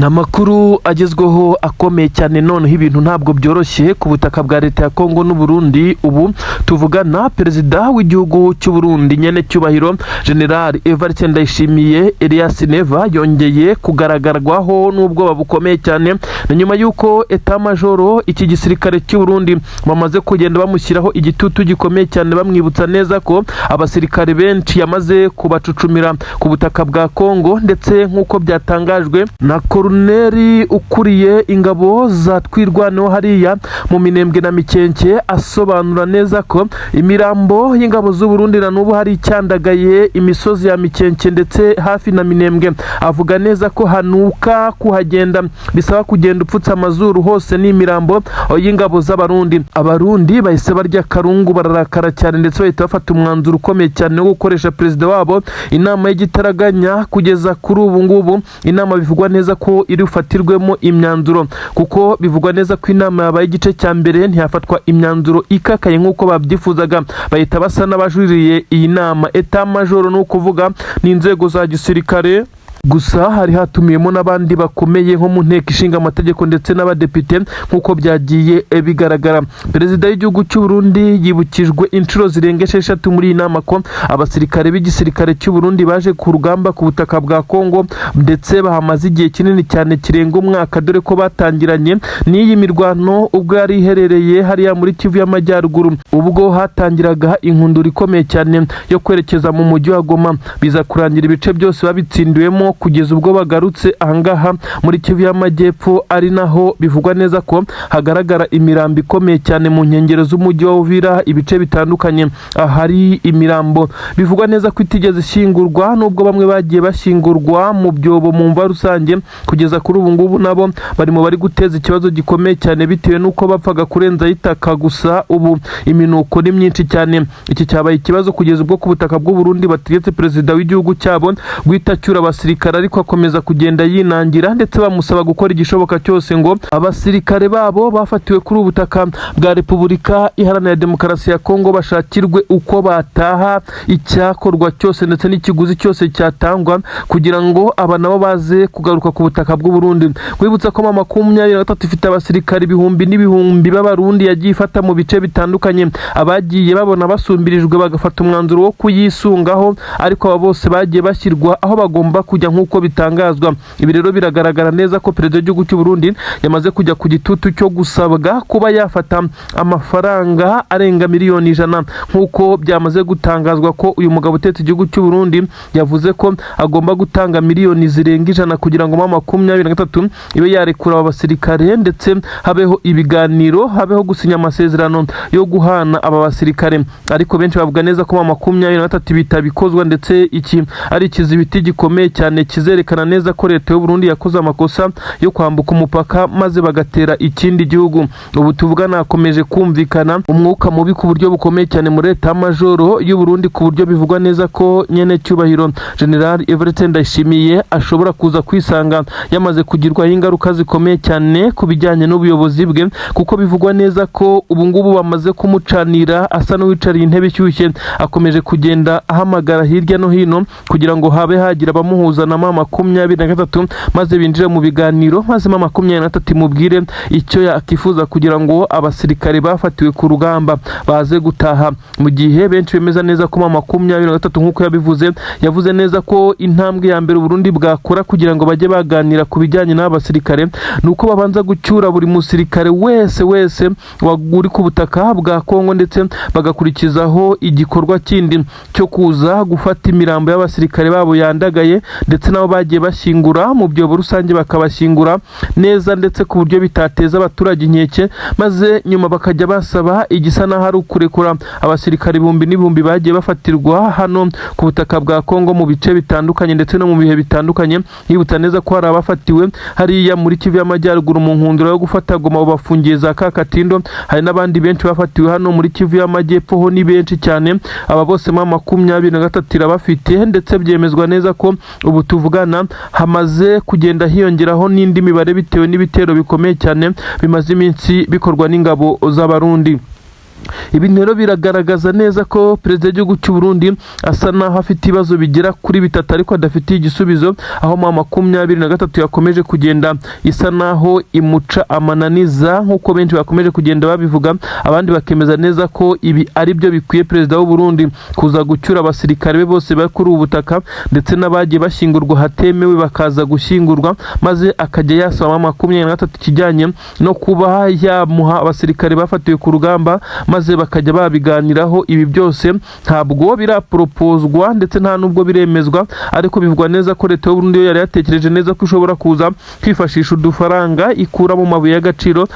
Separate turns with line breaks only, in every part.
Ni amakuru agezweho akomeye cyane. Noneho ibintu ntabwo byoroshye ku butaka bwa leta ya Kongo n'u Burundi. Ubu tuvugana, perezida w'igihugu cy'u Burundi, nyene cyubahiro General Evariste Ndayishimiye Elias Neva, yongeye kugaragarwaho n'ubwoba bukomeye cyane. Ni nyuma y'uko état-major iki gisirikare cy'u Burundi bamaze kugenda bamushyiraho igitutu gikomeye cyane, bamwibutsa neza ko abasirikare benshi yamaze kubacucumira ku butaka bwa Kongo, ndetse nk'uko byatangajwe na Koloneli ukuriye ingabo za Twirwaneho hariya mu Minembwe na Mikenke, asobanura neza ko imirambo y'ingabo z'u Burundi na n'ubu hari icyandagaye imisozi ya Mikenke ndetse hafi na Minembwe. Avuga neza ko hanuka, kuhagenda bisaba kugenda upfutse amazuru, hose ni imirambo y'ingabo z'Abarundi. Abarundi bahise barya karungu, bararakara cyane, ndetse bahita bafata umwanzuro ukomeye cyane wo gukoresha perezida wabo inama y'igitaraganya. Kugeza kuri ubu ngubu, inama bivugwa neza ko iri bufatirwemo imyanzuro, kuko bivugwa neza ko inama yabaye igice cya mbere ntihafatwa imyanzuro ikakaye nk'uko babyifuzaga, bahita basa n'abajuririye iyi nama. État-major ni ukuvuga ni inzego za gisirikare gusa, hari hatumiyemo n'abandi bakomeye nko mu nteko ishinga amategeko ndetse n'abadepite. Nk'uko byagiye bigaragara, perezida w'igihugu cy'u Burundi yibukijwe inshuro zirenga 6 muri iyi nama ko abasirikare b'igisirikare cy'u Burundi baje ku rugamba ku butaka bwa Kongo, ndetse bahamaze igihe kinini cyane kirenga umwaka, dore ko batangiranye n'iyi mirwano ubwo yari iherereye hariya muri Kivu y'Amajyaruguru, ubwo hatangiraga inkundura ikomeye cyane yo kwerekeza mu mujyi wa Goma, biza kurangira ibice byose babitsindiwemo, kugeza ubwo bagarutse ahangaha muri Kivu y'Amajyepfo, ari naho bivugwa neza ko hagaragara imirambo ikomeye cyane mu nkengero z'umujyi wa Uvira, ibice bitandukanye ahari imirambo bivugwa neza ko itigeze ishyingurwa, nubwo bamwe bagiye bashyingurwa mu byobo, mu mva rusange. Kugeza kuri ubu ngubu nabo bari mu bari guteza ikibazo gikomeye cyane, bitewe n'uko bapfaga kurenzaho itaka gusa. Ubu iminuko ni myinshi cyane. Iki cyabaye ikibazo kugeza ubwo ku butaka bw'u Burundi bategetse perezida w'igihugu cyabo guhita acyura abasirikare, ariko akomeza kugenda yinangira, ndetse bamusaba gukora igishoboka cyose ngo abasirikare babo bafatiwe kuri ubu butaka bwa Repubulika Iharanira Demokarasi ya Kongo bashakirwe uko bataha, icyakorwa cyose ndetse n'ikiguzi cyose cyatangwa kugira ngo aba nabo baze kugaruka ku butaka bw'u Burundi. Kwibutsa ko M23 ifite abasirikare ibihumbi n'ibihumbi b'Abarundi yagiye ifata mu bice bitandukanye, abagiye babona basumbirijwe bagafata umwanzuro wo kuyisungaho, ariko aba bose bagiye bashyirwa aho bagomba kujya nk'uko bitangazwa. Ibi rero biragaragara neza ko perezida w'igihugu cy'u Burundi yamaze kujya ku gitutu cyo gusabwa kuba yafata amafaranga arenga miliyoni 100, nk'uko byamaze gutangazwa ko uyu mugabo utetse igihugu cy'u Burundi yavuze ko agomba gutanga miliyoni zirenga 100 kugira ngo M23 ibe yarekura aba basirikare, ndetse habeho ibiganiro, habeho gusinya amasezerano yo guhana aba basirikare. Ariko benshi bavuga neza ko M23 bitabikozwa, ndetse iki ari ikizibiti gikomeye cyane kizerekana neza ko leta y'u Burundi yakoze amakosa yo kwambuka umupaka maze bagatera ikindi gihugu. Ubu tuvugana hakomeje kumvikana umwuka mubi ku buryo bukomeye cyane muri état-major y'u Burundi, ku buryo bivugwa neza ko nyene cyubahiro General Evariste Ndayishimiye ashobora kuza kwisanga yamaze kugirwaho ingaruka zikomeye cyane ku bijyanye n'ubuyobozi bwe, kuko bivugwa neza ko ubu ngubu bamaze kumucanira, asa n'uwicariye intebe ishyushye. Akomeje kugenda ahamagara hirya no hino kugira ngo habe hagira abamuhuza na M23, maze binjire mu biganiro, maze M23 imubwire icyo yakifuza kugira ngo abasirikare bafatiwe ku rugamba baze gutaha. Mu gihe benshi bemeza neza ko M23, nk'uko yabivuze, yavuze neza ko intambwe ya mbere Burundi bwakora kugira ngo bajye baganira ku bijyanye n'aba basirikare ni uko babanza gucyura buri musirikare wese wese uri ku butaka bwa Kongo, ndetse bagakurikizaho igikorwa kindi cyo kuza gufata imirambo y'abasirikare babo yandagaye, ndetse nabo bagiye bashyingura mu byobo rusange bakabashyingura neza, ndetse ku buryo bitateza abaturage inkeke, maze nyuma bakajya basaba igisa n'aho ari ukurekura abasirikare ibihumbi n'ibihumbi bagiye bafatirwa hano ku butaka bwa Kongo mu bice bitandukanye ndetse no mu bihe bitandukanye. Yibutsa neza ko hari abafatiwe hariya muri Kivu y'Amajyaruguru mu nkundura yo gufata Goma, bafungiye za Kakatindo. Hari n'abandi benshi bafatiwe hano muri Kivu y'Amajyepfo, ho ni benshi cyane. Aba bose M23 irabafite, ndetse byemezwa neza ko ubu tuvugana hamaze kugenda hiyongeraho n'indi mibare bitewe n'ibitero bikomeye cyane bimaze iminsi bikorwa n'ingabo z'Abarundi. Ibi rero biragaragaza neza ko perezida w'igihugu cy'u Burundi asa naho afite ibibazo bigera kuri bitatu ariko adafitiye igisubizo, aho M23 yakomeje kugenda isa naho imuca amananiza, nk'uko benshi bakomeje kugenda babivuga, abandi bakemeza neza ko ibi ari byo bikwiye perezida w'u Burundi kuza gucyura abasirikare be bose bari kuri ubu butaka, ndetse n'abagiye bashyingurwa hatemewe bakaza gushyingurwa, maze akajya yasaba M23 ikijyanye no kuba yamuha abasirikare bafatiwe ku rugamba, maze bakajya babiganiraho. Ibi byose ntabwo biraporopozwa ndetse nta nubwo biremezwa, ariko bivugwa neza ko leta y'u Burundi yo yari yatekereje neza ko ishobora kuza kwifashisha udufaranga ikura mu mabuye y'agaciro,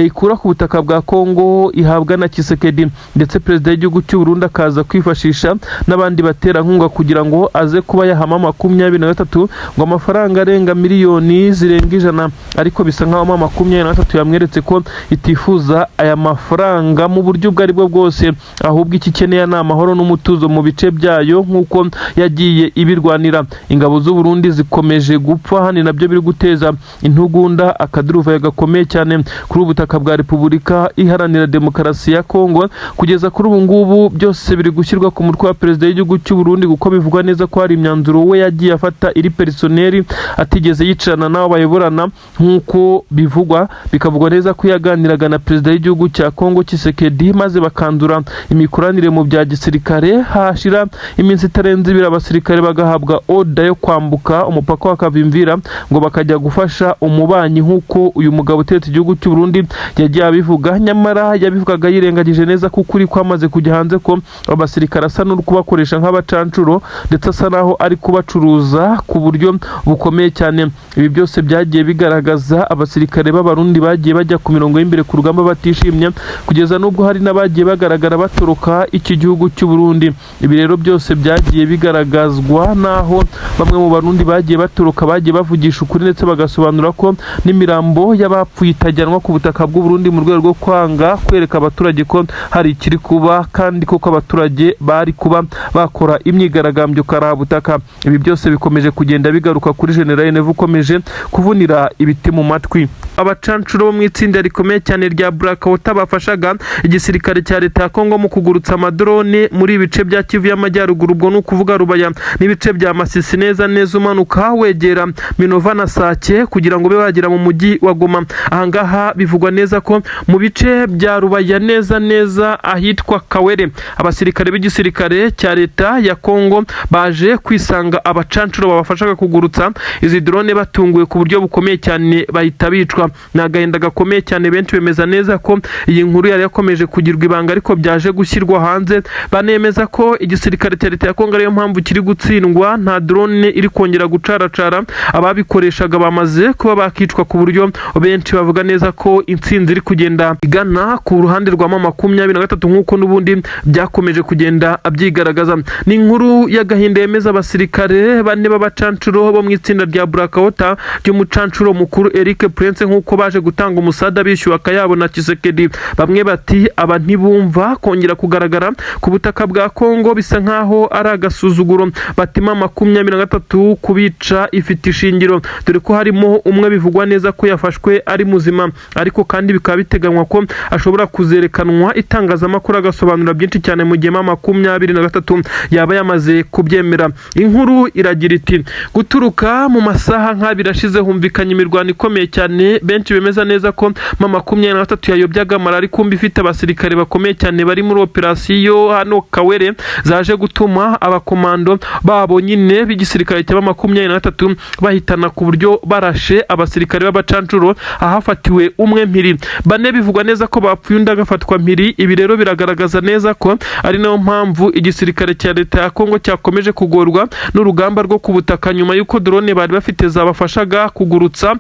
ikura ku butaka bwa Kongo ihabwa na Tshisekedi, ndetse perezida w'igihugu cy'u Burundi akaza kwifashisha n'abandi baterankunga kugira ngo aze kuba yahama 23 ngo amafaranga arenga miliyoni zirenga 100, ariko bisa nkaho M23 yamweretse ko itifuza aya mafaranga mu buryo ubwo aribwo bwose, ahubwo icyo ikeneye ni amahoro n'umutuzo mu bice byayo nk'uko yagiye ibirwanira. Ingabo z'u Burundi zikomeje gupfa, hano nabyo biri guteza intugunda, akaduruvayo gakomeye cyane kuri ubu butaka bwa Repubulika Iharanira Demokarasi ya Kongo. Kugeza kuri ubu ngubu byose biri gushyirwa ku mutwe wa perezida w'igihugu cy'u Burundi, kuko bivugwa neza ko hari imyanzuro we yagiye afata iri personnel, atigeze yicarana n'abo bayoborana nk'uko bivugwa. Bikavugwa neza ko yaganiraga na perezida w'igihugu cya Kongo Tshisekedi, maze bakanzura imikoranire mu bya gisirikare, hashira iminsi itarenze 2 abasirikare bagahabwa order yo kwambuka umupaka wa Kavimvira ngo bakajya gufasha umubanyi, nk'uko uyu mugabo uteretse igihugu cy'u Burundi yagiye abivuga. Nyamara yabivugaga yirengagije neza ko ukuri kwamaze kujya hanze, ko abasirikare asa n'uri kubakoresha nk'abacancuro, ndetse asa naho ari kubacuruza ku buryo bukomeye cyane. Ibi byose byagiye bigaragaza abasirikare b'Abarundi bagiye bajya ku mirongo y'imbere ku rugamba batishimye, kugeza n'ubwo hari n'abagiye bagaragara batoroka iki gihugu cy'u Burundi. Ibi rero byose byagiye bigaragazwa n'aho bamwe mu Barundi bagiye batoroka bagiye bavugisha ukuri, ndetse bagasobanura ko n'imirambo y'abapfuye itajyanwa ku butaka bw'u Burundi mu rwego rwo kwanga kwereka abaturage ko hari ikiri kuba, kandi koko abaturage bari kuba bakora imyigaragambyo karahabutaka. Ibi byose bikomeje kugenda bigaruka kuri General Neva ukomeje kuvunira ibiti mu matwi. Abacancuro bo mu itsinda rikomeye cyane rya Blackwater bafashaga igisirikare cya leta ya Kongo mu kugurutsa amadrone muri ibice bya Kivu y'Amajyaruguru, ubwo ni ukuvuga Rubaya n'ibice bya Masisi, neza neza umanuka wegera Minova na Sake kugira ngo ube wagera mu mujyi wa Goma. Ahangaha bivugwa neza ko mu bice bya Rubaya, neza neza ahitwa Kawere, abasirikare b'igisirikare cya leta ya Kongo baje kwisanga abacancuro babafashaga kugurutsa izi drone batunguwe ku buryo bukomeye cyane, bahita bicwa. Ni agahinda gakomeye cyane. Benshi bemeza neza ko iyi nkuru yari yakomeje kugirwa ibanga, ariko byaje gushyirwa hanze, banemeza ko igisirikare cya leta ya Kongo ariyo mpamvu kiri gutsindwa, nta drone iri kongera gucaracara, ababikoreshaga bamaze kuba bakicwa, ku buryo benshi bavuga neza ko intsinzi iri kugenda igana ku ruhande rwa M23 nk'uko n'ubundi byakomeje kugenda byigaragaza. Ni inkuru y'agahinda yemeza abasirikare bane b'abacancuro bo mu itsinda rya Blackwater ry'umucancuro mukuru Eric Prince, nk'uko baje gutanga umusada bishyuwe akayabo na Tshisekedi. Bamwe bati aba ntibumva kongera kugaragara ku butaka bwa Kongo bisa nkaho ari agasuzuguro, batima 23 kubica ifite ishingiro, dore ko harimo umwe bivugwa neza ko yafashwe ari muzima, ariko kandi bikaba biteganywa ko ashobora kuzerekanwa itangazamakuru agasobanura byinshi cyane mu gihe M23 yaba yamaze kubyemera. Inkuru iragira iti: guturuka mu masaha nk'abiri ashize humvikanye imirwano ikomeye cyane, benshi bemeza neza ko M23 yayobyaga marari kumbi ifite abasirikare bakomeye cyane bari muri operasiyo hano Kawere, zaje gutuma abakomando babo nyine b'igisirikare cya 23 bahitana ku buryo barashe abasirikare b'abacancuro, ahafatiwe umwe mpiri, bane bivugwa neza ko bapfuye, undi agafatwa mpiri. Ibi rero biragaragaza neza ko ari nayo mpamvu igisirikare cya leta ya Kongo cyakomeje kugorwa n'urugamba rwo ku butaka, nyuma y'uko drone bari bafite zabafashaga kugurutsa,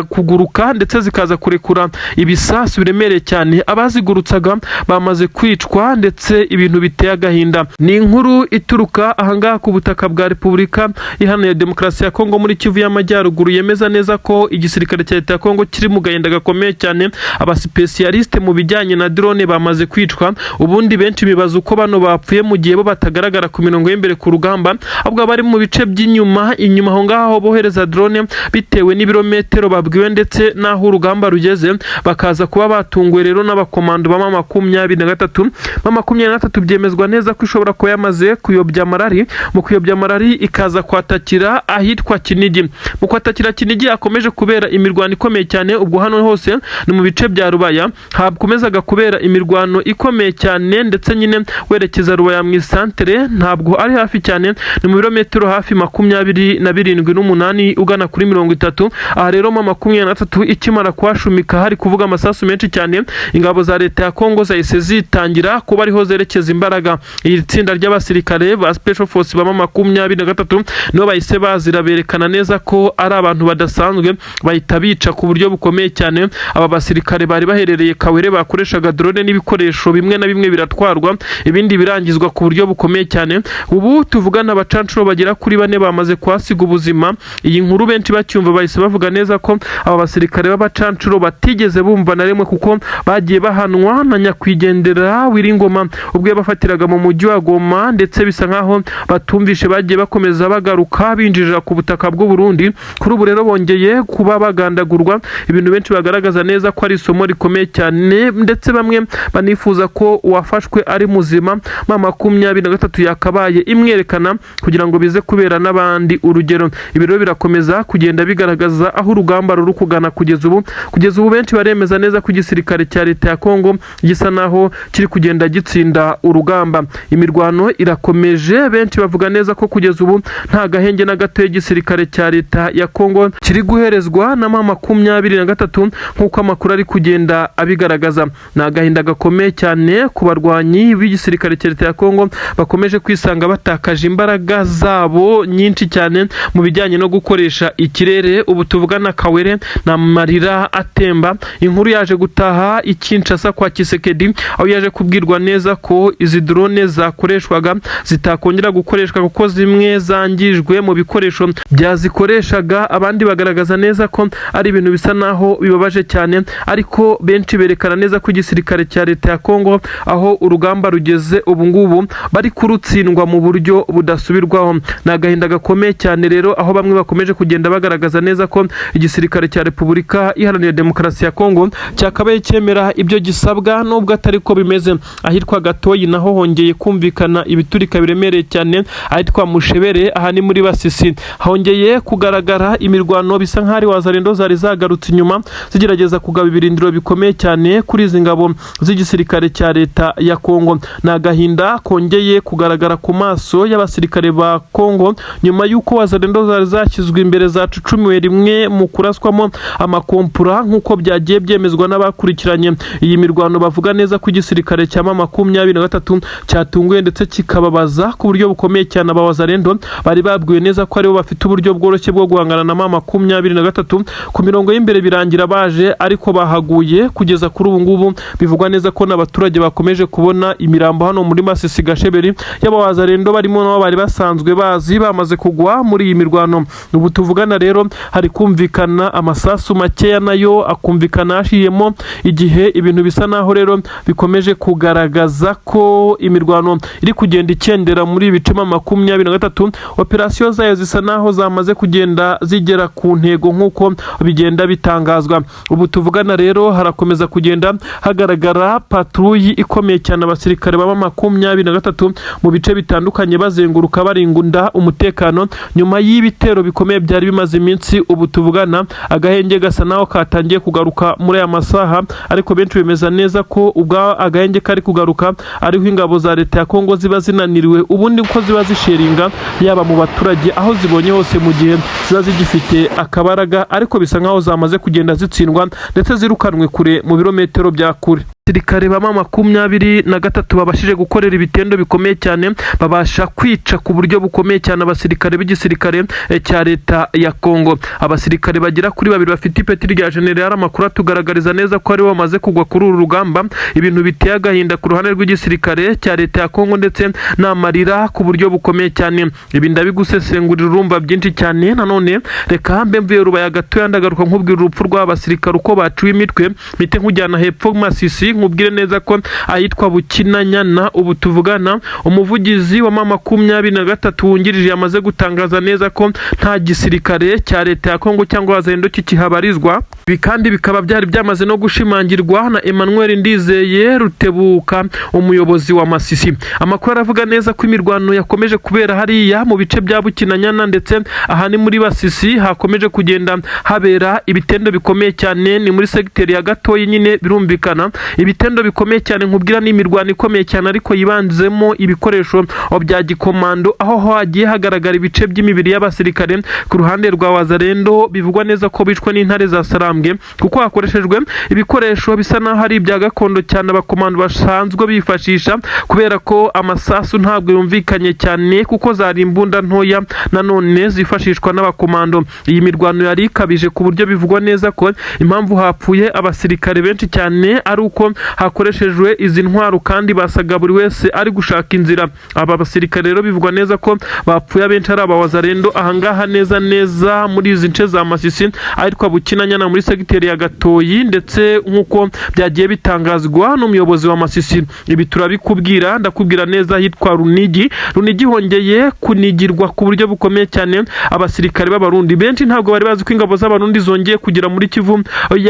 kuguruka ndetse zikaza kurekura ibisasu biremereye cyane, abazigurutsaga bamaze kwicwa, ndetse ibintu biteye agahinda. Ni inkuru ituruka ahangaha ku butaka bwa Repubulika Iharanira Demokarasi ya Kongo muri Kivu y'Amajyaruguru, yemeza neza ko igisirikare cya leta ya Kongo kiri mu gahinda gakomeye cyane. Abasipesiyalisite mu bijyanye na drone bamaze kwicwa. Ubundi benshi bibaza uko bano bapfuye mu gihe bo batagaragara ku mirongo y'imbere ku rugamba, ahubwo bari mu bice by'inyuma inyuma aho ngaho bohereza drone, bitewe n'ibirometero babwiwe ndetse n'aho urugamba rugeze, bakaza kuba batunguwe rero n'abakomando ba M23. M23 byemezwa neza ko ishobora kuba yamaze kuyobya amarari, mu kuyobya amarari ikaza kwatakira ahitwa Kinigi. Mu kwatakira Kinigi hakomeje kubera imirwano ikomeye cyane. Ubwo hano hose ni mu bice bya Rubaya, hakomezaga kubera imirwano ikomeye cyane, ndetse nyine werekeza Rubaya mu isantere ntabwo ari hafi cyane, ni mu birometero hafi 27 n'umunani ugana kuri 30. Aha rero M23 ikimara kuhashumika hari kuvuga amasasu menshi cyane, ingabo za leta ya Kongo zahise zitangira kuba ariho zerekeza imbaraga. Iri tsinda ry'abasirikare ba Special Force ba M23 nibo bahise bazira berekana neza ko ari abantu badasanzwe, bahita bica ku buryo bukomeye cyane aba basirikare bari baherereye Kawere, bakoreshaga drone n'ibikoresho bimwe na bimwe biratwarwa, ibindi birangizwa ku buryo bukomeye cyane. Ubu tuvugana abacancuro bagera kuri bane bamaze kuhasiga ubuzima. Iyi nkuru benshi bacyumva bahise bavuga neza ko aba basirikare b'abacancuro batigeze bumva na rimwe, kuko bagiye bahanwa na nyakwigendera Wiringoma ubwo yabafatiraga mu mujyi wa Goma, ndetse bisa nkaho batumvishe, bagiye bakomeza bagaruka binjirira ku butaka bw'u Burundi. Kuri ubu rero bongeye kuba bagandagurwa, ibintu benshi bagaragaza neza ko ari isomo rikomeye cyane, ndetse bamwe banifuza ko uwafashwe ari muzima M23 yakabaye imwerekana kugira ngo bize kubera n'abandi urugero. Ibi rero birakomeza kugenda bigaragaza aho urugamba ruri kugana kugeza ubu. Kugeza ubu benshi baremeza neza ko igisirikare cya leta ya Kongo gisa naho kiri kugenda gitsinda urugamba. Imirwano irakomeje, benshi bavuga neza ko kugeza ubu nta gahenge na gato y'igisirikare cya leta ya Kongo kiri guherezwa na M23 nk'uko amakuru ari kugenda abigaragaza. Ni agahinda gakomeye cyane ku barwanyi b'igisirikare cya leta ya Kongo bakomeje kwisanga batakaje imbaraga zabo nyinshi cyane mu bijyanye no gukoresha ikirere. Ubu tuvugana Kawere ni amarira atemba. Inkuru yaje gutaha i Kinshasa kwa Tshisekedi, aho yaje kubwirwa neza ko izi drone zakoreshwaga zitakongera gukoreshwa kuko zimwe zangijwe mu bikoresho byazikoreshaga. Abandi bagaragaza neza ko ari ibintu bisa naho bibabaje cyane, ariko benshi berekana neza ko igisirikare cya leta ya Kongo aho urugamba rugeze ubu ngubu bari kurutsindwa mu buryo budasubirwaho. Ni agahinda gakomeye cyane rero, aho bamwe bakomeje kugenda bagaragaza neza ko igisirikare cya Repubulika Iharanira Demokarasi ya Kongo cyakabaye cyemera ibyo gisabwa nubwo atari ko bimeze. Ahitwa Gatoyi naho hongeye kumvikana ibiturika biremereye cyane. Ahitwa Mushebere, aha ni muri Basisi, hongeye kugaragara imirwano, bisa nk'aho ari Wazalendo zari zagarutse inyuma zigerageza kugaba ibirindiro bikomeye cyane kuri izi ngabo z'igisirikare cya leta ya Kongo. Ni agahinda kongeye kugaragara ku maso y'abasirikare ba Kongo nyuma y'uko Wazalendo zari zashyizwe imbere zacucumiwe rimwe mu kuraswamo amakompura, nk'uko byagiye byemezwa n'abakurikiranye iyi mirwano. Bavuga neza ko igisirikare cya M23 cyatunguye ndetse kikababaza ku buryo bukomeye cyane aba Wazalendo bari babwiwe neza ko aribo bafite uburyo bworoshye bwo guhangana na M23 ku mirongo y'imbere, birangira baje ariko bahaguye. Kugeza kuri ubu ngubu bivugwa neza ko n'abaturage bakomeje kubona imirambo hano muri Masisi Gasheberi y'abawazalendo, barimo nabo bari basanzwe bazi bamaze kugwa muri iyi mirwano. Ubu tuvugana rero hari kumvikana amasasu makeya, nayo akumvikana hashiyemo igihe. Ibintu bisa naho rero bikomeje kugaragaza ko imirwano iri kugenda ikendera muri ibi bice M23. Operasiyo zayo zisa naho zamaze kugenda zigera ku ntego nk'uko bigenda bitangazwa. Ubu tuvugana rero harakomeza kugenda hagaragara patrouille ikomeye cyane, abasirikare baba 23 mu bice bitandukanye bazenguruka barinda umutekano nyuma y'ibitero bikomeye byari bimaze iminsi. Ubu tuvugana agahenge gasa naho katangiye kugaruka muri aya masaha, ariko benshi bemeza neza ko ubwo agahenge kari kugaruka ariho ingabo za leta ya Kongo ziba zinaniriwe, ubundi ko ziba zisheringa yaba mu baturage aho zibonye hose mu gihe ziba zigifite akabaraga, ariko bisa nkaho zamaze kugenda zitsindwa ndetse zirukanwe kure mu birometero bya kure. Abasirikare ba M23 babashije gukorera ibitendo bikomeye cyane, babasha kwica ku buryo bukomeye cyane abasirikare b'igisirikare cya leta ya Kongo. Abasirikare bagera kuri babiri bafite ipeti rya general, amakuru atugaragariza neza ko aribo bamaze kugwa kuri uru rugamba. Ibintu biteye agahinda ku ruhande rw'igisirikare cya leta ya Kongo ndetse n'amarira ku buryo bukomeye cyane. Ibi ndabigusesengurira urumva byinshi cyane. Nanone reka mbe mvuye Rubaya gatoya, ndagaruka nkubwira urupfu rw'abasirikare uko baciwe imitwe, mpite nkujyana hepfo Masisi, nkubwire neza ko ahitwa Bukinanyana ubu tuvugana umuvugizi wa M23 wungirije yamaze gutangaza neza ko nta gisirikare cya leta ya Kongo cyangwa Wazalendo kikihabarizwa. babarizwa. Ibi kandi bikaba byari byamaze no gushimangirwa na Emmanuel Ndizeye Rutebuka, umuyobozi wa Masisi. Amakuru aravuga neza ko imirwano yakomeje kubera hariya mu bice bya Bukinanyana, ndetse aha ni muri Basisi hakomeje kugenda habera ibitendo bikomeye cyane. Ni muri segiteri ya Gatoyi nyine, birumvikana ibitendo bikomeye cyane nkubwira ni imirwano ikomeye cyane, ariko yibanzemo ibikoresho bya gikomando, aho hagiye hagaragara ibice by'imibiri y'abasirikare ku ruhande rwa Wazalendo bivugwa neza ko bishwe n'intare za Sarambwe, kuko hakoreshejwe ibikoresho bisa naho ari ibya gakondo cyane abakomando basanzwe bifashisha, kubera ko amasasu ntabwo yumvikanye cyane kuko zari imbunda ntoya nanone zifashishwa n'abakomando. Iyi mirwano yari ikabije ku buryo bivugwa neza ko impamvu hapfuye abasirikare benshi cyane ari uko hakoreshejwe izi ntwaro, kandi basaga buri wese ari gushaka inzira. Aba basirikare rero bivugwa neza ko bapfuye abenshi ari abawazarendo ahangaha neza neza muri izi nce za Masisi ahitwa Bukinanyana muri segiteri ya Gatoyi, ndetse nk'uko byagiye bitangazwa n'umuyobozi wa Masisi. Ibi turabikubwira, ndakubwira neza ahitwa Runigi. Runigi hongeye kunigirwa ku buryo bukomeye cyane abasirikare b'Abarundi. Benshi ntabwo bari bazi ko ingabo z'Abarundi zongeye kugera muri Kivu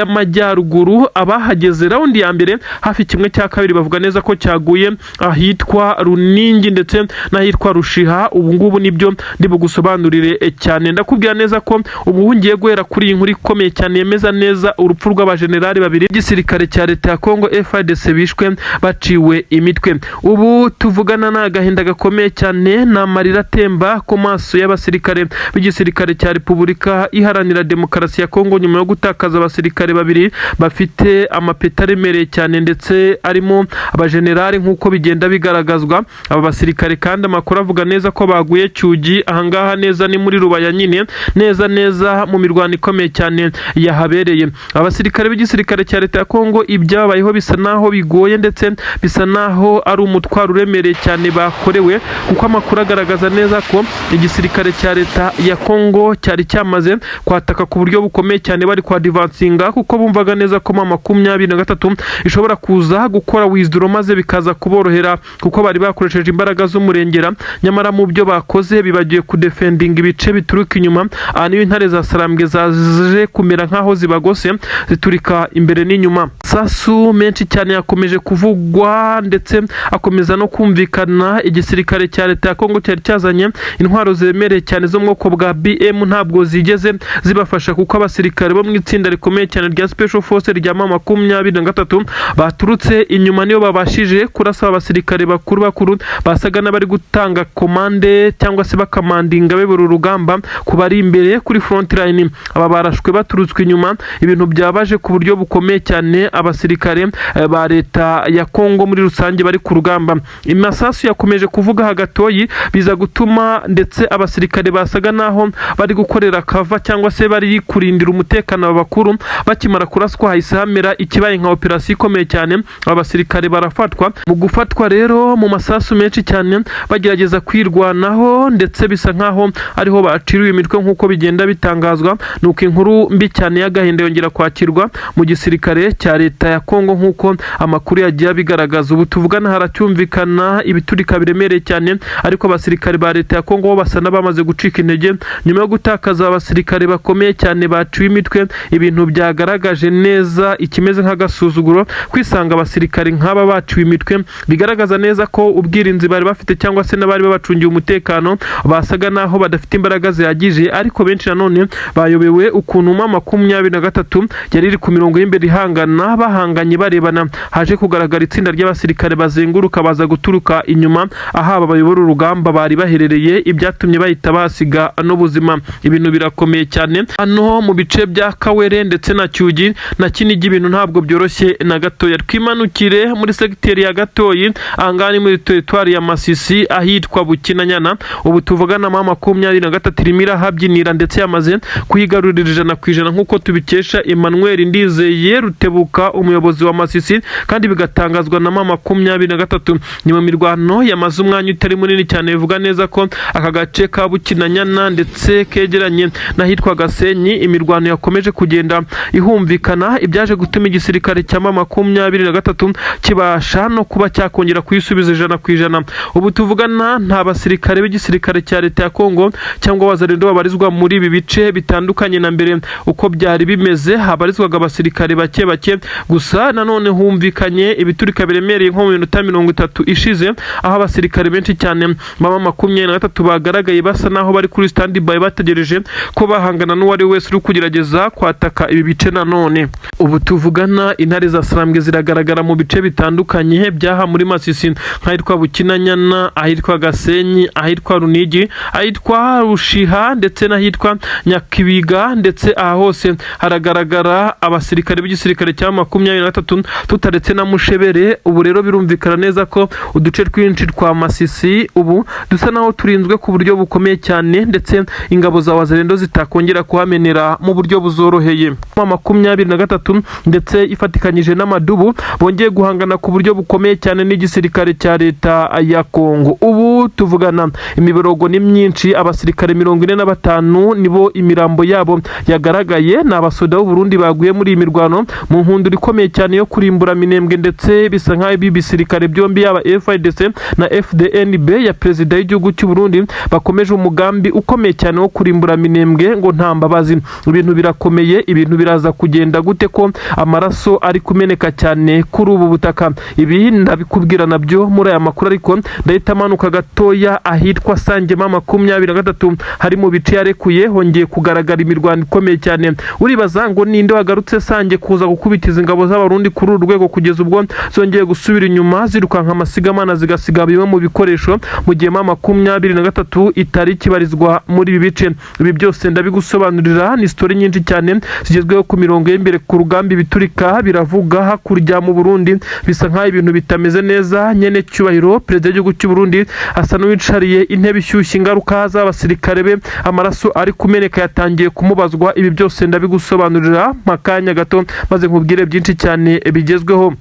y'Amajyaruguru. Abahageze round ya mbere hafi 1/2 bavuga neza ko cyaguye ahitwa Runingi ndetse n'ahitwa Rushiha. Ubu ngubu nibyo ndi bugusobanurire cyane. Ndakubwira neza ko ubu ngiye guhera kuri iyi nkuru ikomeye cyane yemeza neza urupfu rw'abajenerali babiri b'igisirikare cya leta ya Kongo FARDC bishwe baciwe imitwe. Ubu tuvugana ni agahinda gakomeye cyane, ni amarira atemba ku maso y'abasirikare b'igisirikare cya Repubulika Iharanira Demokarasi ya Kongo nyuma yo gutakaza abasirikare babiri bafite amapeti aremereye cyane, ndetse arimo abajenerali nk'uko bigenda bigaragazwa. Aba basirikare kandi amakuru avuga neza ko baguye Cyugi, ahangaha neza ni muri Rubaya nyine, neza neza mu mirwano ikomeye cyane yahabereye. Abasirikare b'igisirikare cya leta ya Kongo ibyabayeho bisa naho bigoye, ndetse bisa naho ari umutwaro uremereye cyane bakorewe, kuko amakuru agaragaza neza ko igisirikare cya leta ya Kongo cyari cyamaze kwataka ku buryo bukomeye cyane, bari kwa-advancinga kuko bumvaga neza ko M23 ishobora kuza gukora withdraw maze bikaza kuborohera, kuko bari bakoresheje imbaraga z'umurengera. Nyamara mu byo bakoze bibagiwe kudefendinga ibice bituruka inyuma. Aha niyo intare za Sarambwe zaje kumera nk'aho zibagose, ziturika imbere n'inyuma. Sasu menshi cyane yakomeje kuvugwa ndetse akomeza no kumvikana. Igisirikare cya leta ya Kongo cyari cyazanye intwaro zemereye cyane zo mu bwoko bwa BM, ntabwo zigeze zibafasha, kuko abasirikare bo mu itsinda rikomeye cyane rya Special Force rya M23 baturutse inyuma niyo babashije kurasa abasirikare bakuru bakuru basaga n'abari gutanga commande cyangwa se bakamandinga bayobora urugamba ku bari imbere kuri front line. Aba barashwe baturutswe inyuma, ibintu byabaje ku buryo bukomeye cyane abasirikare ba leta ya Kongo muri rusange bari ku rugamba. Imasasu yakomeje kuvuga hagatoyi, biza gutuma ndetse abasirikare basaga naho bari gukorera cover cyangwa se bari kurindira umutekano aba bakuru, bakimara kuraswa hahise hamera ikibaye nka operasiyo ikomeye cyane. Aba basirikare barafatwa. Mu gufatwa rero mu masasu menshi cyane bagerageza kwirwanaho, ndetse bisa nkaho ariho baciriwe imitwe nk'uko bigenda bitangazwa. Nuko inkuru mbi cyane y'agahinda yongera kwakirwa mu gisirikare cya leta ya Kongo nk'uko amakuru yagiye abigaragaza. Ubu tuvugana haracyumvikana ibiturika biremereye cyane, ariko abasirikare ba leta ya Kongo bo basa n'abamaze gucika intege nyuma yo gutakaza abasirikare bakomeye cyane baciwe imitwe, ibintu byagaragaje neza ikimeze nk'agasuzuguro kwisanga abasirikare nk'aba baciwe imitwe, bigaragaza neza ko ubwirinzi bari bafite cyangwa se n'abari babacungiye umutekano basaga naho badafite imbaraga zihagije. Ariko benshi nanone bayobewe ukuntu M23 yari iri ku mirongo y'imbere ihangana, bahanganye barebana, haje kugaragara itsinda ry'abasirikare bazenguruka baza guturuka inyuma aho aba bayobora urugamba bari baherereye, ibyatumye bahita basiga n'ubuzima. Ibintu birakomeye cyane hano mu bice bya Kawere ndetse na Cyugi na Kinigi, ibintu ntabwo byoroshye na gatoya. Twimanukire muri segiteri ya Gatoyi, ahangaha ni muri teritwari ya Masisi ahitwa Bukinanyana. Ubu tuvugana M23 irimo irahabyinira, ndetse yamaze kuyigarurira 100% nk'uko tubikesha Emmanuel Ndizeye Rutebuka, umuyobozi wa Masisi, kandi bigatangazwa na M23. Ni mu mirwano yamaze umwanya utari munini cyane. Bivuga neza ko aka gace ka Bukinanyana ndetse kegeranye n'ahitwa Gasenyi imirwano yakomeje kugenda ihumvikana, ibyaje gutuma igisirikare cya M23 kibasha no kuba cyakongera kuyisubiza 100%. Ubu tuvugana nta basirikare b'igisirikare cya leta ya Kongo cyangwa Wazalendo babarizwa muri ibi bice bitandukanye na mbere. Uko byari bimeze, habarizwaga abasirikare bake bake gusa. Nanone humvikanye ibiturika biremereye nko mu minota 30 ishize, aho abasirikare benshi cyane baba 23 bagaragaye basa naho bari kuri stand by, bategereje ko bahangana n'uwari wese uri kugerageza kwataka ibi bice. Nanone ubu tuvugana, intare za Sarambwe ziragaragara mu bice bitandukanye byaha muri Masisi, nk'ahitwa Bukinanyana, ahitwa Gasenyi, ahitwa Runigi, ahitwa Rushiha ndetse n'ahitwa Nyakibiga. Ndetse aha hose haragaragara abasirikare b'igisirikare cya 23, tutaretse na Mushebere. Ubu rero birumvikana neza ko uduce twinshi twa Masisi ubu dusa naho turinzwe ku buryo bukomeye cyane, ndetse ingabo za Wazalendo zitakongera kuhamenera mu buryo buzoroheye. 23 ndetse ifatikanyije n'amadubu bongeye guhangana ku buryo bukomeye cyane n'igisirikare cya leta ya Kongo. Ubu tuvugana imiborogo ni myinshi, abasirikare 45 nibo imirambo yabo yagaragaye. Ni abasoda b'u Burundi baguye muri iyi mirwano mu nkundura ikomeye cyane yo kurimbura Minembwe, ndetse bisa nk'aho ibi bisirikare byombi, yaba FARDC na FDNB ya perezida w'igihugu cy'u Burundi, bakomeje umugambi ukomeye cyane wo kurimbura Minembwe ngo nta mbabazi. Ibintu birakomeye. Ibintu biraza kugenda gute ko amaraso ari kumeneka cyane kuri ubu butaka? Ibi ndabikubwira nabyo muri aya makuru, ariko ndahita amanuka gatoya ahitwa Sangema 23, hari mu bice yarekuye, hongeye kugaragara imirwano ikomeye cyane. Uribaza ngo ninde wagarutse Sange kuza gukubitiza ingabo z'Abarundi kuri uru rwego, kugeza ubwo zongeye gusubira inyuma zirukanka amasigamana, zigasiga bimwe mu bikoresho, mu gihe ma 23 itari ikibarizwa muri ibi bice? Ibi byose ndabigusobanurira, ni story nyinshi cyane zigezweho ku mirongo y'imbere ku rugamba. Ibiturika biravuga hakurya mu Burundi, bisa nk'aho ibintu bitameze neza. Nyene cyubahiro perezida w'igihugu cy'u Burundi asa n'uwicariye intebe ishyushye, ingaruka z'abasirikare be, amaraso ari kumeneka yatangiye kumubazwa. Ibi byose ndabigusobanurira mu kanya gato, maze nkubwire byinshi cyane bigezweho.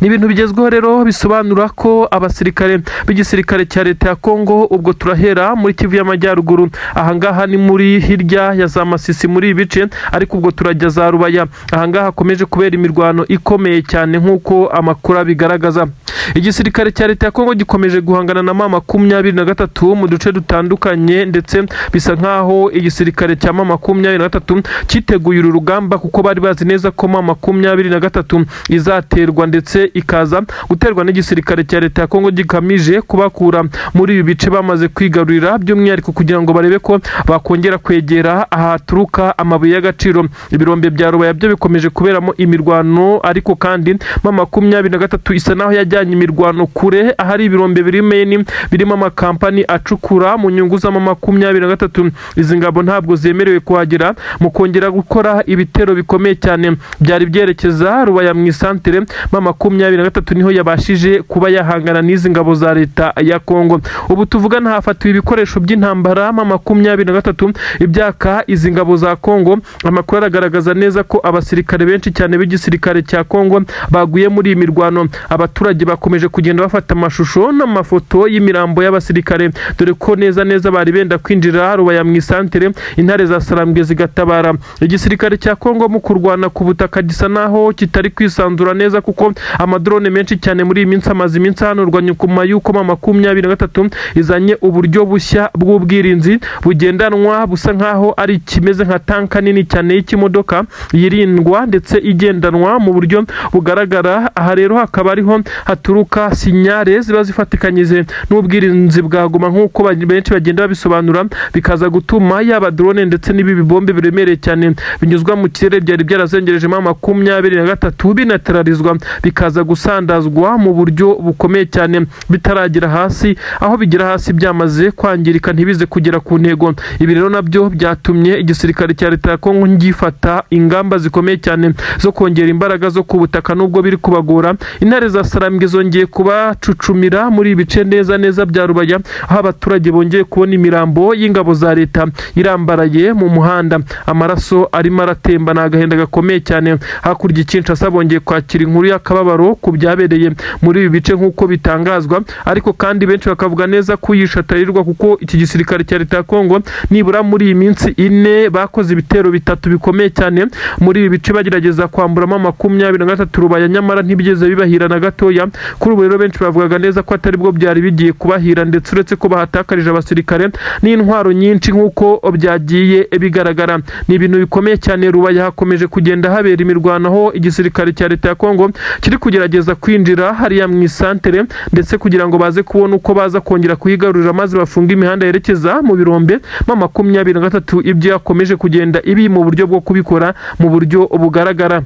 Ni ibintu bigezweho rero bisobanura ko abasirikare b'igisirikare cya leta ya Kongo, ubwo turahera muri Kivu y'Amajyaruguru, ahangaha ni muri hirya ya za Masisi muri ibi bice, ariko ubwo turajya za Rubaya, ahangaha hakomeje kubera imirwano ikomeye cyane nk'uko amakuru abigaragaza. Igisirikare cya leta ya Kongo gikomeje guhangana na ma 23 mu duce dutandukanye, ndetse bisa nk'aho igisirikare cya ma 23 cyiteguye uru rugamba, kuko bari bazi neza ko ma 23 izaterwa, ndetse ikaza guterwa n'igisirikare cya leta ya Kongo gikamije kubakura muri ibi bice bamaze kwigarurira, by'umwihariko kugira ngo barebe ko bakongera kwegera ahaturuka amabuye y'agaciro. Ibirombe bya Rubaya byo bikomeje kuberamo imirwano, ariko kandi ma 23 isa naho yajyanye imirwano kure, ahari ibirombe biri main birimo amakampani acukura mu nyungu z'ama 23. Izi ngabo ntabwo zemerewe kuhagera. Mu kongera gukora ibitero bikomeye cyane byari byerekeza Rubaya mu isantere, ma 23 niho yabashije kuba yahangana n'izi ngabo za leta ya Kongo. Ubu tuvugana hafatiwe ibikoresho by'intambara ma 23 ibyaka izi ngabo za Kongo. Amakuru aragaragaza neza ko abasirikare benshi cyane b'igisirikare cya Kongo baguye muri iyi mirwano. Abaturage bakomeje kugenda bafata amashusho n'amafoto y'imirambo y'abasirikare, dore ko neza neza bari benda kwinjira Rubaya mu isantere, intare za Sarambwe zigatabara. Igisirikare cya Kongo mu kurwana ku butaka gisa naho kitari kwisanzura neza, kuko amadrone menshi cyane muri iyi minsi amaze iminsi ahanurwa, nyuma y'uko ma 23 izanye uburyo bushya bw'ubwirinzi bugendanwa, busa nkaho ari kimeze nka tanka nini cyane y'ikimodoka yirindwa ndetse igendanwa mu buryo bugaragara. Aha rero hakaba ariho haturuka signal ziba zifatikanyije n'ubwirinzi bwa Goma, nk'uko benshi bagenda babisobanura, bikaza gutuma yaba drone ndetse n'ibi bibombe biremereye cyane binyuzwa mu kirere byari byarazengereje ma 23 binaterarizwa, bikaza gusandazwa mu buryo bukomeye cyane bitaragera hasi, aho bigera hasi byamaze kwangirika, ntibize kugera ku ntego. Ibi rero nabyo byatumye igisirikare cya leta ya Kongo gifata ingamba zikomeye cyane zo kongera imbaraga zo ku butaka, nubwo biri kubagora. Intare za Sarambwe zongeye kubacucumira muri ibi bice neza neza bya Rubaya, aho abaturage bongeye kubona imirambo y'ingabo za leta irambaraye mu muhanda, amaraso arimo aratemba. Ni agahinda gakomeye cyane. Hakurya i Kinshasa bongeye kwakira inkuru y'akababaro ku byabereye muri ibi bice nk'uko bitangazwa, ariko kandi benshi bakavuga neza ko uyishe atarirwa, kuko iki gisirikare cya leta ya Kongo nibura muri iyi minsi 4 bakoze ibitero bitatu bikomeye cyane muri ibi bice, bagerageza kwamburamo 23 Rubaya, nyamara ntibigeze bibahira na gatoya. Kuri ubu rero benshi bavugaga neza ko atari bwo byari bigiye kubahira, ndetse uretse ko bahatakarije abasirikare n'intwaro nyinshi nk'uko byagiye bigaragara, ni ibintu bikomeye cyane. Rubaya hakomeje kugenda habera imirwano, aho igisirikare cya leta ya Kongo kiri kugerageza kwinjira hariya mu isantere, ndetse kugira ngo baze kubona uko baza kongera kuhigarurira maze bafunge imihanda yerekeza mu birombe. M23 ibyo yakomeje kugenda ibi mu buryo bwo kubikora mu buryo bugaragara.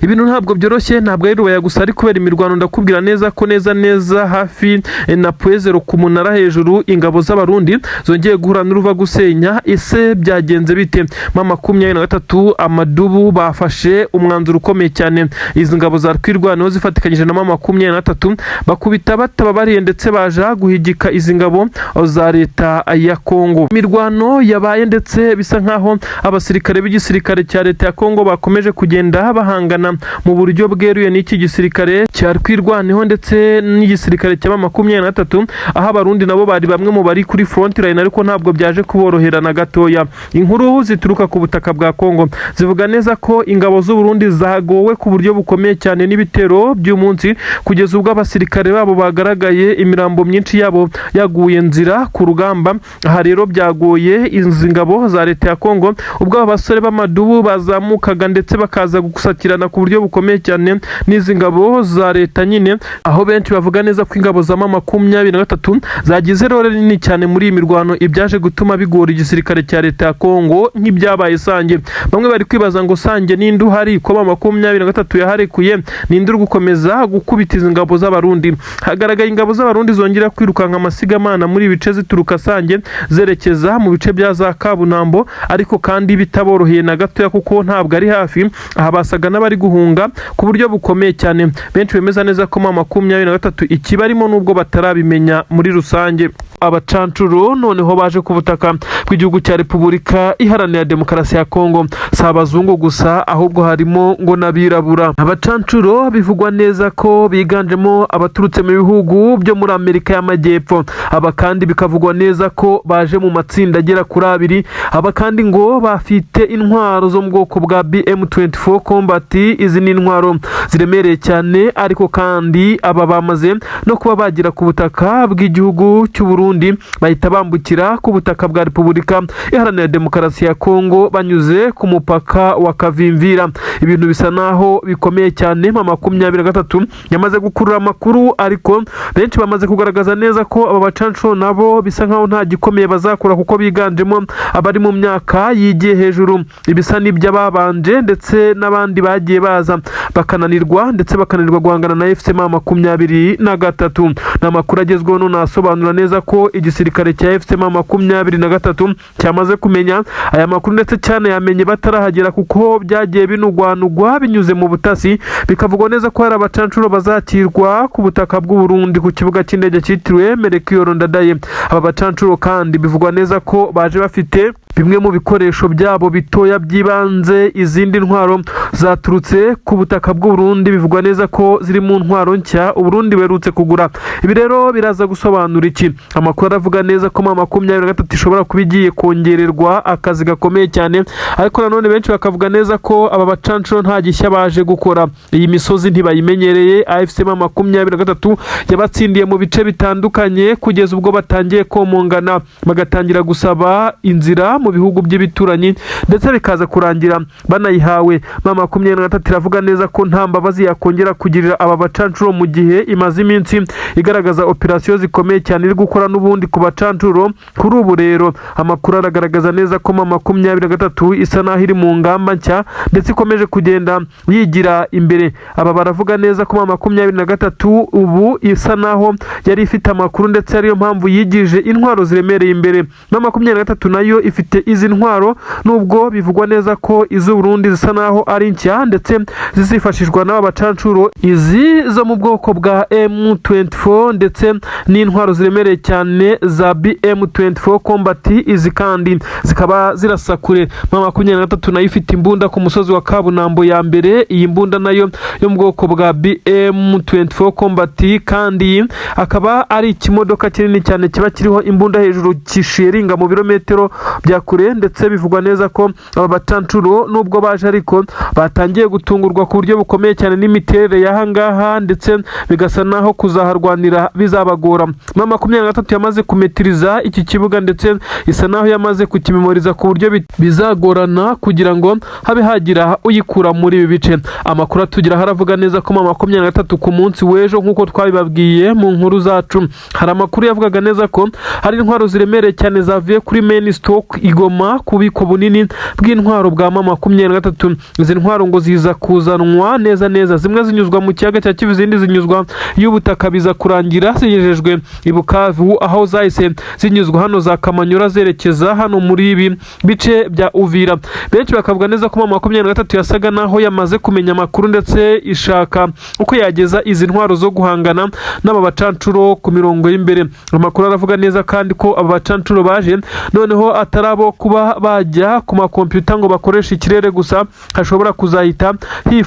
Ibintu ntabwo byoroshye, ntabwo ari Rubaya gusa ari kubera imirwano. Ndakubwira neza ko neza neza hafi na Point Zéro ku munara hejuru, ingabo z'Abarundi zongeye guhura n'uruva gusenya. Ese byagenze bite? M23 amadubu bafashe umwanzuro ukomeye cyane. Izi ngabo za Twirwaneho zifatikanyije na M23 bakubita batababariye, ndetse baja guhigika izi ngabo za leta ya Kongo. Imirwano yabaye, ndetse bisa nkaho abasirikare b'igisirikare cya leta ya Kongo bakomeje kugenda bahangana mu buryo bweruye n'iki gisirikare cya Twirwaneho ndetse n'igisirikare cya M23, aho Abarundi nabo bari bamwe mu bari kuri front line, ariko ntabwo byaje kuborohera na gatoya. Inkuru zituruka ku butaka bwa Kongo zivuga neza ko ingabo z'u Burundi zagowe ku buryo bukomeye cyane n'ibitero by'umunsi, kugeza ubwo abasirikare babo bagaragaye imirambo myinshi yabo yaguye nzira ku rugamba. Aha rero byagoye izi ngabo za leta ya Kongo ubwo aba basore b'amadubu bazamukaga ndetse bakaza gusakirana ku buryo bukomeye cyane n'izi ngabo za leta nyine, aho benshi bavuga neza ko ingabo za M23 zagize role nini cyane muri iyi mirwano, ibyaje gutuma bigora igisirikare cya leta ya Kongo nk'ibyabaye Sange. Bamwe bari kwibaza ngo Sange ninde uhari ko M23 yaharekuye? Ninde uri gukomeza gukubita izi ngabo z'Abarundi? Hagaragaye ingabo z'Abarundi zongera kwirukanka amasigamana muri ibice zituruka Sange zerekeza mu bice bya za Kabunambo, ariko kandi bitaboroheye na gatoya kuko ntabwo ari hafi aha, basaga n'abari guhunga ku buryo bukomeye cyane. Benshi bemeza neza ko M23 ikibarimo nubwo batarabimenya muri rusange. Abacancuro noneho baje ku butaka bw'igihugu cya Repubulika Iharanira Demokarasi ya Kongo, si abazungu gusa, ahubwo harimo ngo n'abirabura. Abacancuro bivugwa neza ko biganjemo abaturutse mu bihugu byo muri Amerika y'Amajyepfo. Aba kandi bikavugwa neza ko baje mu matsinda agera kuri abiri. Aba kandi ngo bafite intwaro zo mu bwoko bwa BM24 Combat. Izi ni intwaro ziremereye cyane, ariko kandi aba bamaze no kuba bagera ku butaka bw'igihugu cy'u Burundi, bahita bambukira ku butaka bwa Repubulika Iharanira Demokarasi ya Kongo banyuze ku mupaka wa Kavimvira. Ibintu bisa naho bikomeye cyane. M23 yamaze gukurura amakuru, ariko benshi bamaze kugaragaza neza ko aba bacancuro nabo bisa nkaho nta gikomeye bazakora, kuko biganjemo abari mu myaka yigiye hejuru, ibisa n'iby'ababanje ndetse n'abandi bagiye baza bakananirwa, ndetse bakananirwa guhangana na AFC M23. Ni amakuru agezweho none asobanura neza ko igisirikare cya AFC M23 cyamaze kumenya aya makuru, ndetse cyanayamenye batarahagera kuko byagiye binugwanugwa binyuze mu butasi. Bikavugwa neza ko hari abacancuro bazakirwa ku butaka bw'u Burundi ku kibuga cy'indege cyitiriwe Melchior Ndadaye. Aba bacancuro kandi bivugwa neza ko baje bafite bimwe mu bikoresho byabo bitoya by'ibanze. Izindi ntwaro zaturutse ku butaka bw'u Burundi bivugwa neza ko ziri mu ntwaro nshya Uburundi buherutse kugura. Ibi rero biraza gusobanura iki? Amakuru aravuga neza ko M23 ishobora kuba igiye kongererwa akazi gakomeye cyane, ariko nanone benshi bakavuga neza ko aba bacancuro nta gishya baje gukora. Iyi misozi ntibayimenyereye. AFC M23 yabatsindiye mu bice bitandukanye kugeza ubwo batangiye komongana, bagatangira gusaba inzira mu bihugu by'ibituranyi, ndetse bikaza kurangira banayihawe. M23 iravuga neza ko nta mbabazi yakongera kugirira aba bacancuro mu gihe imaze iminsi igaragaza operasiyo zikomeye cyane iri gukora n'ubundi ku bacancuro. Kuri ubu rero amakuru aragaragaza neza ko M23 isa naho iri mu ngamba nshya, ndetse ikomeje kugenda yigira imbere. Aba baravuga neza ko M23 ubu isa naho yari ifite amakuru, ndetse ariyo mpamvu yigije intwaro ziremereye imbere. M23 nayo ifite izi ntwaro, nubwo bivugwa neza ko iz'u Burundi zisa naho ari nshya, ndetse zizifashishwa n'aba bacancuro, izi zo mu bwoko bwa M24 ndetse n'intwaro ziremereye cyane za BM24 Combat. Izi kandi zikaba zirasa kure. M23 nayo ifite imbunda ku musozi wa Kabunambo ya mbere. Iyi mbunda nayo yo mu bwoko bwa BM24 Combat, kandi akaba ari ikimodoka kinini cyane kiba kiriho imbunda hejuru, kishiringa mu birometero bya kure. kure, ndetse bivugwa neza ko aba bacancuro nubwo baje ariko batangiye gutungurwa ku buryo bukomeye cyane n'imiterere y'ahangaha, ndetse bigasa naho kuzaharwanira bizabagora. M23 yamaze kumetiriza iki kibuga, ndetse isa naho yamaze kukimemoriza ku buryo bizagorana kugira ngo habe hagira uyikura muri ibi bice. Amakuru atugeraho aravuga neza ko M23 ku munsi w'ejo, nk'uko twabibabwiye mu nkuru zacu, hari amakuru yavugaga neza ko hari intwaro ziremereye cyane zavuye kuri main stock i Goma, ku bubiko bunini bw'intwaro bwa M23. Izi ntwaro ngo ziza kuzanwa neza neza, zimwe zinyuzwa mu kiyaga cya Kivu, izindi zinyuzwa y'ubutaka, biza kurangira zigejejwe i Bukavu, aho zahise zinyuzwa hano za Kamanyura zerekeza hano muri ibi bice bya Uvira. Benshi bakavuga neza ko M23 yasaga naho yamaze kumenya amakuru, ndetse ishaka uko yageza izi ntwaro zo guhangana n'aba bacancuro ku mirongo y'imbere. Amakuru aravuga neza kandi ko aba bacancuro baje noneho atari abo kuba bajya ku makompiyuta ngo bakoreshe ikirere gusa, hashobora kuzahita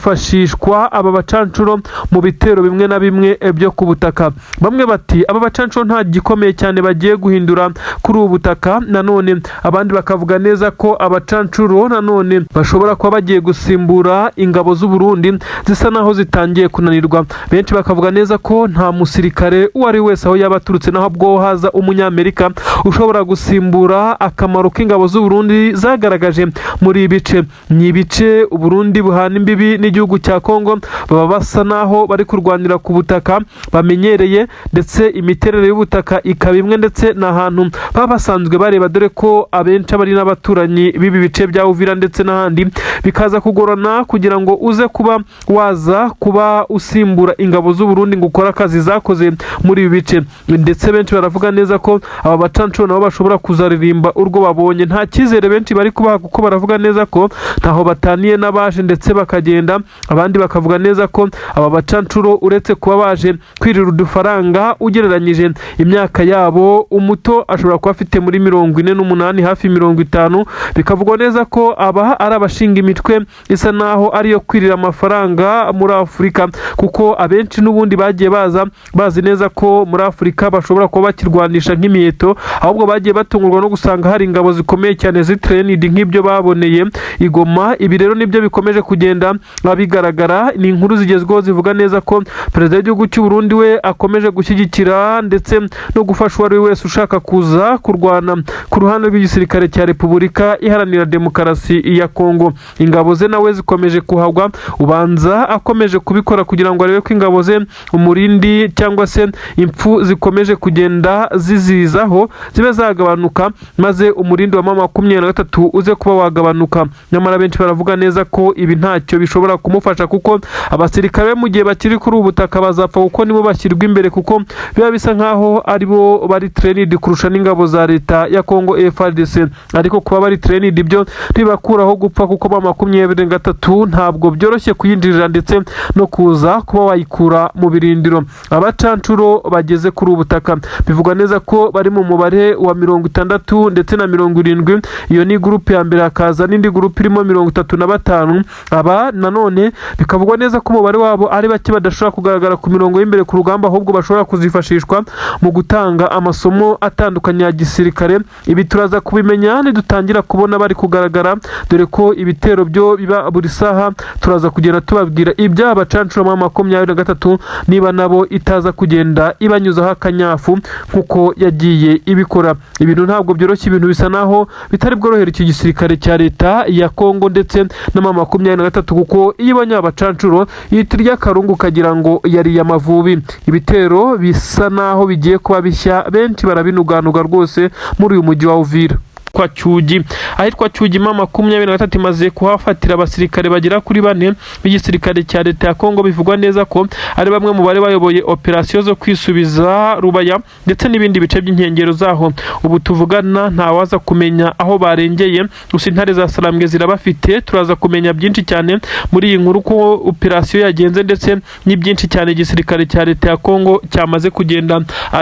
hifashishwa aba bacancuro mu bitero bimwe na bimwe byo ku butaka. Bamwe bati aba bacancuro nta gikomeye cyane bagiye guhindura kuri ubu butaka. Nanone abandi bakavuga neza ko abacancuro nanone bashobora kuba bagiye gusimbura ingabo z'u Burundi zisa naho zitangiye kunanirwa. Benshi bakavuga neza ko nta musirikare uwo ari we wese, aho yaba aturutse, naho bwo haza Umunyamerika, ushobora gusimbura akamaro k'ingabo z'u Burundi zagaragaje muri ibi bice. Ni ibice Uburundi buhana imbibi n'igihugu cya Kongo, baba basa naho bari kurwanira ku butaka bamenyereye, ndetse imiterere y'ubutaka ikaba imwe, ndetse ni ahantu baba basanzwe bareba, dore ko abenshi aba ari n'abaturanyi b'ibi bice bya Uvira ndetse n'ahandi. Bikaza kugorana kugira ngo uze kuba waza kuba usimbura ingabo z'u Burundi ngo ukore akazi zakoze muri ibi bice. Ndetse benshi baravuga neza ko aba bacancuro nabo bashobora kuzaririmba urwo babonye. Nta cyizere benshi bari kubaha, kuko baravuga neza ko ntaho bataniye n'abaje ndetse bakagenda. Abandi bakavuga neza ko aba bacancuro, uretse kuba baje kwirira udufaranga, ugereranyije imyaka yabo, umuto ashobora kuba afite muri 48, hafi 50, bikavugwa neza ko aba ari abashinga imitwe isa naho ariyo kwirira amafaranga muri Afurika, kuko abenshi n'ubundi bagiye baza bazi neza ko muri Afurika bashobora kuba bakirwanisha nk'imiheto, ahubwo bagiye batungurwa no gusanga hari ingabo zikomeye cyane zi trained nk'ibyo baboneye i Goma. Ibi rero nibyo bikomeje kugenda bigaragara. Ni inkuru zigezweho zivuga neza ko perezida w'igihugu cy'u Burundi we akomeje gushyigikira ndetse no gufasha uwo ari we wese ushaka kuza kurwana ku ruhande rw'igisirikare cya Repubulika Iharanira Demokarasi ya Kongo. Ingabo ze nawe zikomeje kuhagwa, ubanza akomeje kubikora kugira ngo arebe ko ingabo ze umurindi cyangwa se impfu zikomeje kugenda zizizaho zibe zagabanuka, maze umurindi wa M23 uze kuba wagabanuka. Nyamara benshi baravuga neza ko ibi ntacyo bishobora kumufasha, kuko abasirikare mu gihe bakiri kuri ubu butaka bazapfa, kuko nibo bashyirwa imbere, kuko biba bisa nkaho aribo bari trained kurusha n'ingabo za leta ya Kongo FARDC. Ariko kuba bari trained ibyo ntibakuraho gupfa, kuko M23 ntabwo byoroshye kuyinjirira ndetse no kuza kuba wayikura mu birindiro. Abacancuro bageze kuri ubu butaka bivugwa neza ko bari mu mubare wa 60 ndetse na 70. Iyo ni groupe ya mbere, hakaza n'indi groupe irimo 35. Aba nanone bikavugwa neza ko umubare wabo ari bake, badashobora kugaragara ku mirongo y'imbere ku rugamba, ahubwo bashobora kuzifashishwa mu gutanga amasomo atandukanye ya gisirikare. Ibi turaza kubimenya nidutangira kubona bari kugaragara, dore ko ibitero byo biba buri saha. Turaza kugenda tubabwira iby'aba bacancuro M23, niba nabo itaza kugenda ibanyuzaho akanyafu nk'uko yagiye ibikora. Ibintu ntabwo byoroshye, ibintu bisa naho bitari bworohere iki gisirikare cya leta ya Kongo ndetse na M23, kuko iyo ibonye abacancuro ihita irya akarungu ukagira ngo yariye Amavubi. Ibitero bisa naho bigiye kuba bishya, benshi barabinuganuga rwose muri uyu mujyi wa Uvira. Kwa Cyugi, ahitwa Cyugi, M23 imaze kuhafatira abasirikare bagera kuri bane b'igisirikare cya leta ya Kongo, bivugwa neza ko ari bamwe mu bari bayoboye operasiyo zo kwisubiza Rubaya ndetse n'ibindi bice by'inkengero zaho. Ubu tuvugana ntawaza kumenya aho barengeye, gusa intare za Sarambwe zirabafite. Turaza kumenya byinshi cyane muri iyi nkuru, ko operasiyo yagenze, ndetse ni byinshi cyane igisirikare cya leta ya Kongo cyamaze kugenda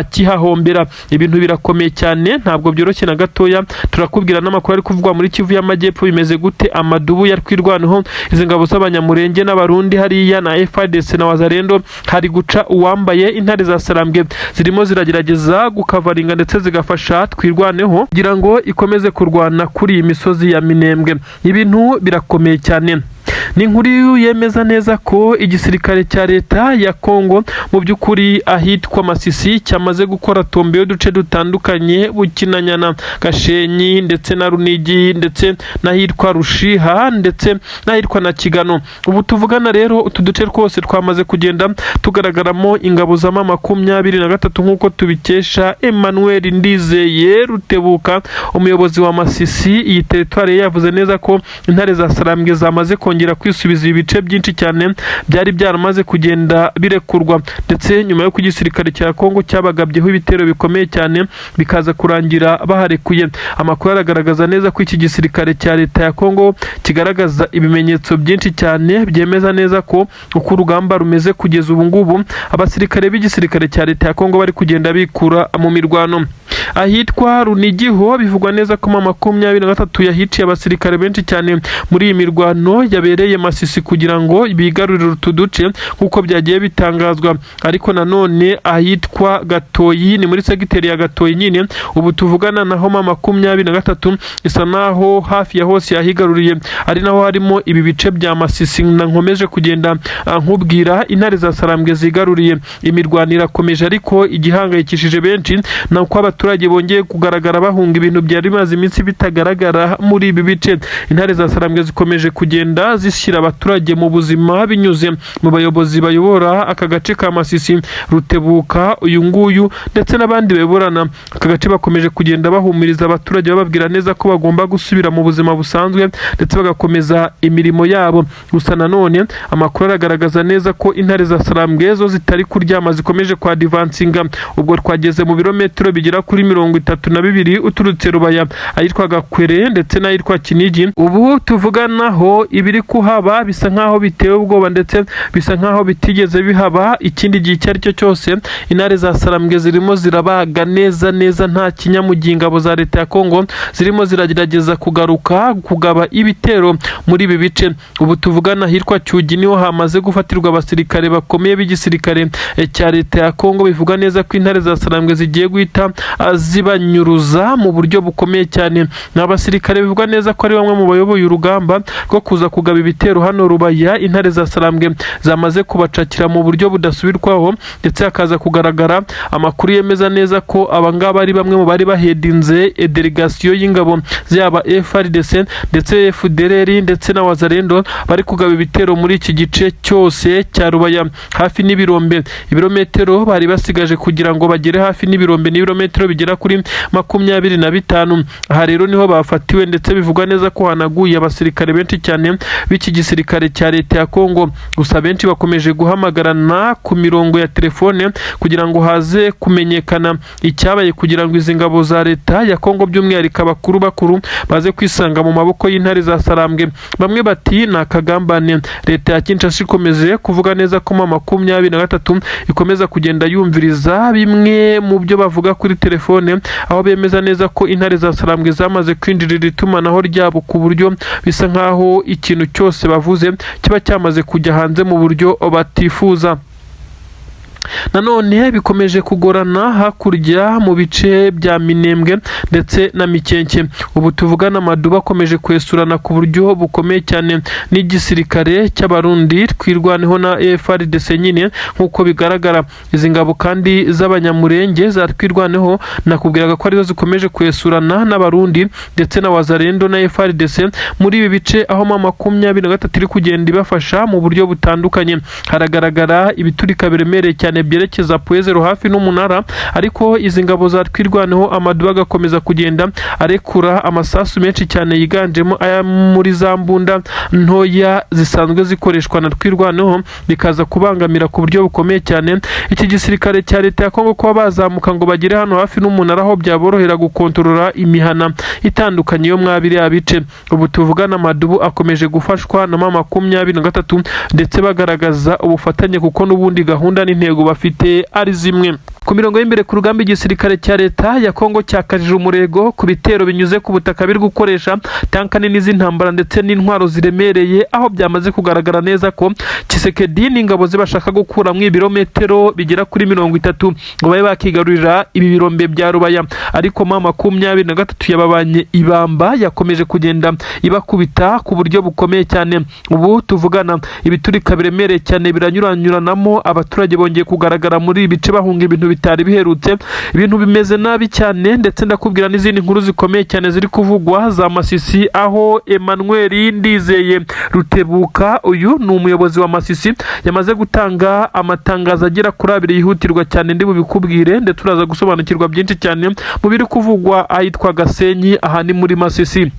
kihahombera. Ibintu birakomeye cyane, ntabwo byoroshye na gatoya. Turakomeza Turakubwira n'amakuru ari kuvugwa muri Kivu y'Amajyepfo, bimeze gute? Amadubu ya Twirwaneho, izi ngabo z'Abanyamurenge n'Abarundi hariya na FARDC na Wazalendo, hari guca uwambaye. Intare za Sarambwe zirimo ziragerageza gukavaringa ndetse zigafasha Twirwaneho kugira ngo ikomeze kurwana kuri iyi misozi ya Minembwe. Ibintu birakomeye cyane. Ni inkuru yemeza neza ko igisirikare cya leta ya Kongo mu by'ukuri ahitwa Masisi cyamaze gukora tombe y'uduce dutandukanye, Bukinanyana, Gashenyi ndetse na Runigi, ndetse n'ahitwa Rushiha, ndetse n'ahitwa na Kigano. Ubu tuvugana rero, utu duce twose twamaze kugenda tugaragaramo ingabo za M23, nk'uko tubikesha Emmanuel Ndizeye Rutebuka, umuyobozi wa Masisi. Iyi teritwari yavuze neza ko intare za Sarambwe zamaze kongera kwisubiza ibice byinshi cyane byari byaramaze kugenda birekurwa, ndetse nyuma y'uko igisirikare cya Kongo cyabagabyeho ibitero bikomeye cyane, bikaza kurangira baharekuye. Amakuru aragaragaza neza ko iki gisirikare cya leta ya Kongo kigaragaza ibimenyetso byinshi cyane byemeza neza ko uko urugamba rumeze kugeza ubu ngubu, abasirikare b'igisirikare cya leta ya Kongo bari kugenda bikura mu mirwano. Ahitwa Runigiho bivugwa neza ko M23 yahiciye abasirikare benshi cyane muri iyi mirwano yabereye Masisi kugira ngo bigarurire utu duce, nk'uko byagiye bitangazwa. Ariko nanone ahitwa Gatoyi, ni muri segiteri ya Gatoyi nyine, ubu tuvugana naho M23 isa naho hafi ya hose yahigaruriye, ari naho harimo ibi bice bya Masisi na nkomeje kugenda nkubwira intare za Sarambwe zigaruriye. Imirwano irakomeje, ariko igihangayikishije benshi ni uko abaturage bongeye kugaragara bahunga, ibintu byari bimaze iminsi bitagaragara muri ibi bice. Intare za Sarambwe zikomeje kugenda zishyira abaturage mu buzima binyuze mu bayobozi bayobora aka gace ka Masisi, Rutebuka uyu nguyu ndetse n'abandi bayoborana aka gace. Bakomeje kugenda bahumuriza abaturage, bababwira neza ko bagomba gusubira mu buzima busanzwe ndetse bagakomeza imirimo yabo. Gusa nanone amakuru aragaragaza neza ko intare za Sarambwe zo zitari kuryama, zikomeje kwa advancinga. Ubwo twageze mu birometero bigera kuri 32 uturutse Rubaya, ahitwa Gakwere ndetse n'ahitwa Kinigi. Ubu tuvuganaho ibiri kuhaba bisa nkaho biteye ubwoba, ndetse bisa nkaho bitigeze bihaba ikindi gihe icyo ari cyo cyose. Intare za Sarambwe zirimo zirabaga neza neza nta kinyamugihe. Ingabo za leta ya Kongo zirimo ziragerageza kugaruka kugaba ibitero muri ibi bice. Ubu tuvugana ahitwa Cyugi niho hamaze gufatirwa abasirikare bakomeye b'igisirikare cya leta ya Kongo. Bivuga neza ko intare za Sarambwe zigiye guhita zibanyuruza mu buryo bukomeye cyane. Ni abasirikare bivugwa neza ko ari bamwe mu bayoboye urugamba rwo kuza kugaba ibitero hano Rubaya. Intare za Sarambwe zamaze kubacakira mu buryo budasubirwaho, ndetse hakaza kugaragara amakuru yemeza neza ko abangaba ari bamwe mu bari bahedinze délégation y'ingabo zaba FARDC ndetse FDLR ndetse na Wazalendo bari kugaba ibitero muri iki gice cyose cya Rubaya hafi n'ibirombe. Ibirometero bari basigaje kugira ngo bagere hafi n'ibirombe n'ibirometero bigera kuri 25. Aha rero niho bafatiwe, ndetse bivugwa neza ko hanaguye abasirikare benshi cyane b'iki gisirikare cya leta ya Kongo. Gusa benshi bakomeje guhamagarana ku mirongo ya telefone kugira ngo haze kumenyekana icyabaye, kugira ngo izi ngabo za leta ya Kongo, by'umwihariko abakuru bakuru, baze kwisanga mu maboko y'intare za Sarambwe. Bamwe bati ni akagambane. Leta ya Kinshasa ikomeje kuvuga neza ko M23 ikomeza kugenda yumviriza bimwe mu byo bavuga kuri telefone, aho bemeza neza ko intare za Sarambwe zamaze kwinjirira itumanaho ryabo, ku buryo bisa nkaho ikintu cyose bavuze kiba cyamaze kujya hanze mu buryo batifuza. Nanone bikomeje kugorana hakurya mu bice bya Minembwe ndetse na Mikenke. Ubu tuvugana amaduba akomeje kwesurana ku buryo bukomeye cyane n'igisirikare cy'Abarundi, Twirwaneho na FARDC nyine. Nk'uko bigaragara, izi ngabo kandi z'Abanyamurenge za Twirwaneho nakubwiraga ko arizo zikomeje kwesurana n'Abarundi ndetse na Wazalendo na FARDC muri ibi bice, aho M23 iri kugenda ibafasha mu buryo butandukanye. Haragaragara ibiturika biremereye cyane byerekeza Pwezero hafi n'umunara, ariko izi ngabo za Twirwaneho amaduba agakomeza kugenda arekura amasasu menshi cyane, yiganjemo aya muri za mbunda ntoya zisanzwe zikoreshwa na Twirwaneho, bikaza kubangamira ku buryo bukomeye cyane iki gisirikare cya leta ya Kongo kuba bazamuka ngo bagere hano hafi n'umunara, aho byaborohera gukontorora imihana itandukanye yo mwa biriya bice. Ubu tuvugana amadubu akomeje gufashwa na M23, ndetse bagaragaza ubufatanye, kuko n'ubundi gahunda n'intego bafite ari zimwe. Ku mirongo y'imbere ku rugamba, igisirikare cya leta ya Kongo cyakajije umurego ku bitero binyuze ku butaka biri gukoresha tanka nini z'intambara ndetse n'intwaro ziremereye, aho byamaze kugaragara neza ko Tshisekedi n'ingabo ze bashaka gukuramo ibirometero bigera kuri 30 ngo babe bakigarurira ibi birombe bya Rubaya. Ariko M23 yababanye ibamba, yakomeje kugenda ibakubita ku buryo bukomeye cyane. Ubu tuvugana, ibiturika biremereye cyane biranyuranyuranamo, abaturage bongeye kugaragara muri ibi bice bahunga ibintu bitari biherutse. Ibintu bimeze nabi cyane, ndetse ndakubwira n'izindi nkuru zikomeye cyane ziri kuvugwa za Masisi, aho Emmanuel Ndizeye Rutebuka, uyu ni umuyobozi wa Masisi, yamaze gutanga amatangazo agera kuri abiri yihutirwa cyane. Ndi bubikubwire, ndetse uraza gusobanukirwa byinshi cyane mu biri kuvugwa ahitwa Gasenyi, aha ni muri Masisi.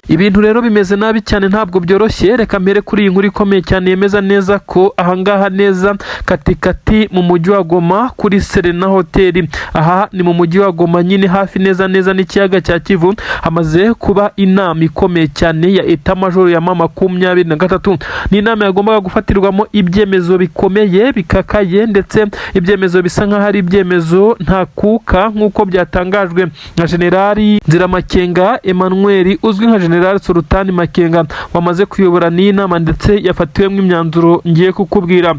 Ibintu rero bimeze nabi cyane, ntabwo byoroshye. Reka mpere kuri iyi nkuru ikomeye cyane yemeza neza ko ahangaha neza katikati mu mujyi wa Goma, kuri Serena Hoteli, aha ni mu mujyi wa Goma nyine, hafi neza neza n'ikiyaga cya Kivu, hamaze kuba inama ikomeye cyane ya état-major ya M23. Ni inama yagombaga gufatirwamo ibyemezo bikomeye bikakaye, ndetse ibyemezo bisa nk'aho ari ibyemezo ntakuka, nk'uko byatangajwe na Generali Nziramakenga Emmanuel, uzwi nka General Sultani Makenga, wamaze kuyobora n'iyi nama, ndetse yafatiwemo imyanzuro ngiye kukubwira.